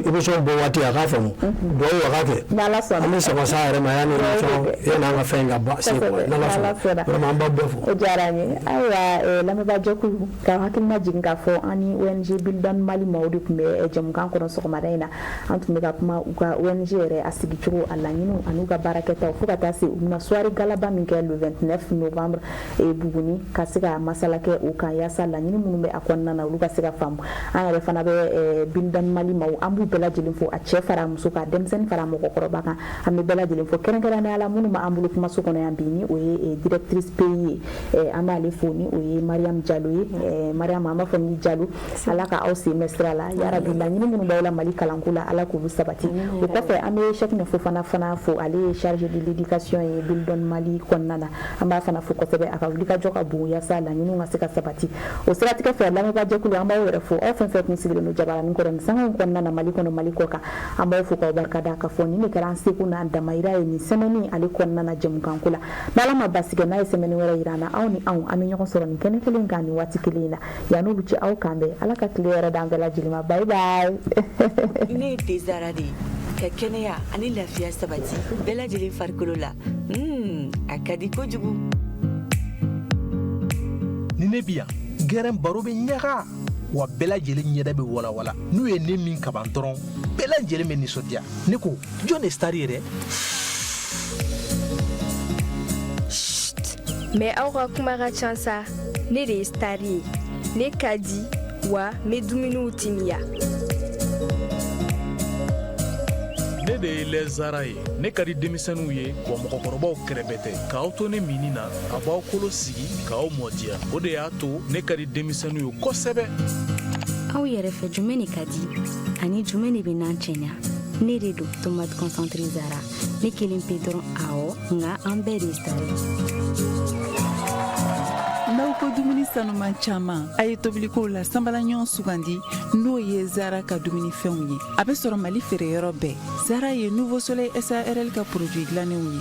Émission bɔ waati a k'a faamu. Dugawu a k'a kɛ. N'Ala sɔnna. An bɛ saba s'a yɛrɛ ma yanni émission yanni an ka fɛn in ka ban se quoi. N'Ala sɔnna. Vraiment an b'aw bɛɛ fo. O diyara n ye. Ayiwa, lamɛnbaajɛkulu, ka hakilina jigin k'a fɔ an ni ONG Build Mali maaw de tun bɛ jɛmukan kɔnɔ sɔgɔmada in na. An tun bɛ ka kuma u ka ONG yɛrɛ a sigicogo, a laɲiniw an'u ka baarakɛtaw, fo ka taa se u bɛna soirée galaba min kɛ le 29 novembre Buguni, ka se ka masala kɛ o kan yaasa laɲini minnu bɛ a kɔnɔna na olu ka se ka faamu. An yɛrɛ fana bɛ Build Mali maaw, an b'u bɛɛ lajɛlen fo, a cɛ fara a muso kan, denmisɛnnin fara mɔgɔkɔrɔba kan, an bɛ bɛɛ lajɛlen fo, kɛrɛnkɛrɛnnenya la minnu b'an bolo kumaso kɔnɔ yan bi, ni o ye directrice pays ye, an b'ale fo, ni o ye Mariam Diallo ye. Mariam, an b'a fɔ ni Diallo, Ala ka aw sen mɛn sira la yarabi, laɲini minnu b'aw la Mali kalanko la, Ala k'olu sabati. O kɔfɛ an bɛ Cheikhna Fofana fana fo, ale ye chargé de l'éducation ye Build Mali kɔnɔna na, an b'a fana fo kosɛbɛ, a ka wulikajɔ ka bon yaasa laɲiniw ka se ka sabati. O siratigɛ fɛ, lamɛnbaajɛkulu, an b'aw yɛrɛ fo, aw fɛn fɛn kun sigilen don jabaranin kɔrɔ nin sanga in kɔnɔna na, Mali kɔnɔ, Mali kɔ kan, an b'aw fo k'aw barikada k'a fɔ nin de kɛra an seko n'an damayira ye nin semaine ale kɔnɔna na jɛmukanko la. N'Ala ma basi kɛ, n'a ye semaine wɛrɛ yira an na, aw ni anw an bɛ ɲɔgɔn sɔrɔ nin kɛnɛ kelen kan nin waati kelen in na. Yan'olu cɛ, aw kan bɛn, Ala ka tile yɛrɛ d'an bɛɛ lajɛlen ma. Bye bye. Ne ye Tezara de ye, ka kɛnɛya ani lafiya sabati bɛɛ lajɛlen farikolo la. A ka di kojugu. Ni ne bi yan gɛrɛn, baro bɛ ɲaga wa, bɛɛ lajɛlen ɲɛda bɛ walawala. N'u ye ne min kaban dɔrɔn, bɛɛ lajɛlen bɛ nisɔndiya. Ne ko jɔn de star ye dɛ? Mais aw ka kuma ka ca sa. Ne de ye star ye, ne ka di wa, n bɛ dumuniw timiya. Ne de ye lɛzara ye, ne ka di denmisɛnninw ye wa mɔgɔkɔrɔbaw kɛrɛfɛ tɛ. K'aw to ne minni na, a b'aw kolo sigi k'aw mɔdiya, o de y'a to ne ka di denmisɛnninw ye kosɛbɛ. Aw yɛrɛ fɛ, jumɛn de ka di ani jumɛn de bɛ n'an cɛɲa? Ne de don, tomate concentré Zara, ne kelen pe dɔrɔn, awɔ, nka an bɛɛ de ye star ye. N'aw ko dumuni sanuman caman, a ye tobilikow la sanbala ɲɔgɔn sugandi, n'o ye Zara ka dumunifɛnw ye. A bɛ sɔrɔ Mali feereyɔrɔ bɛɛ. Zara ye Nouveau Soleil SARL ka produit dilannenw ye.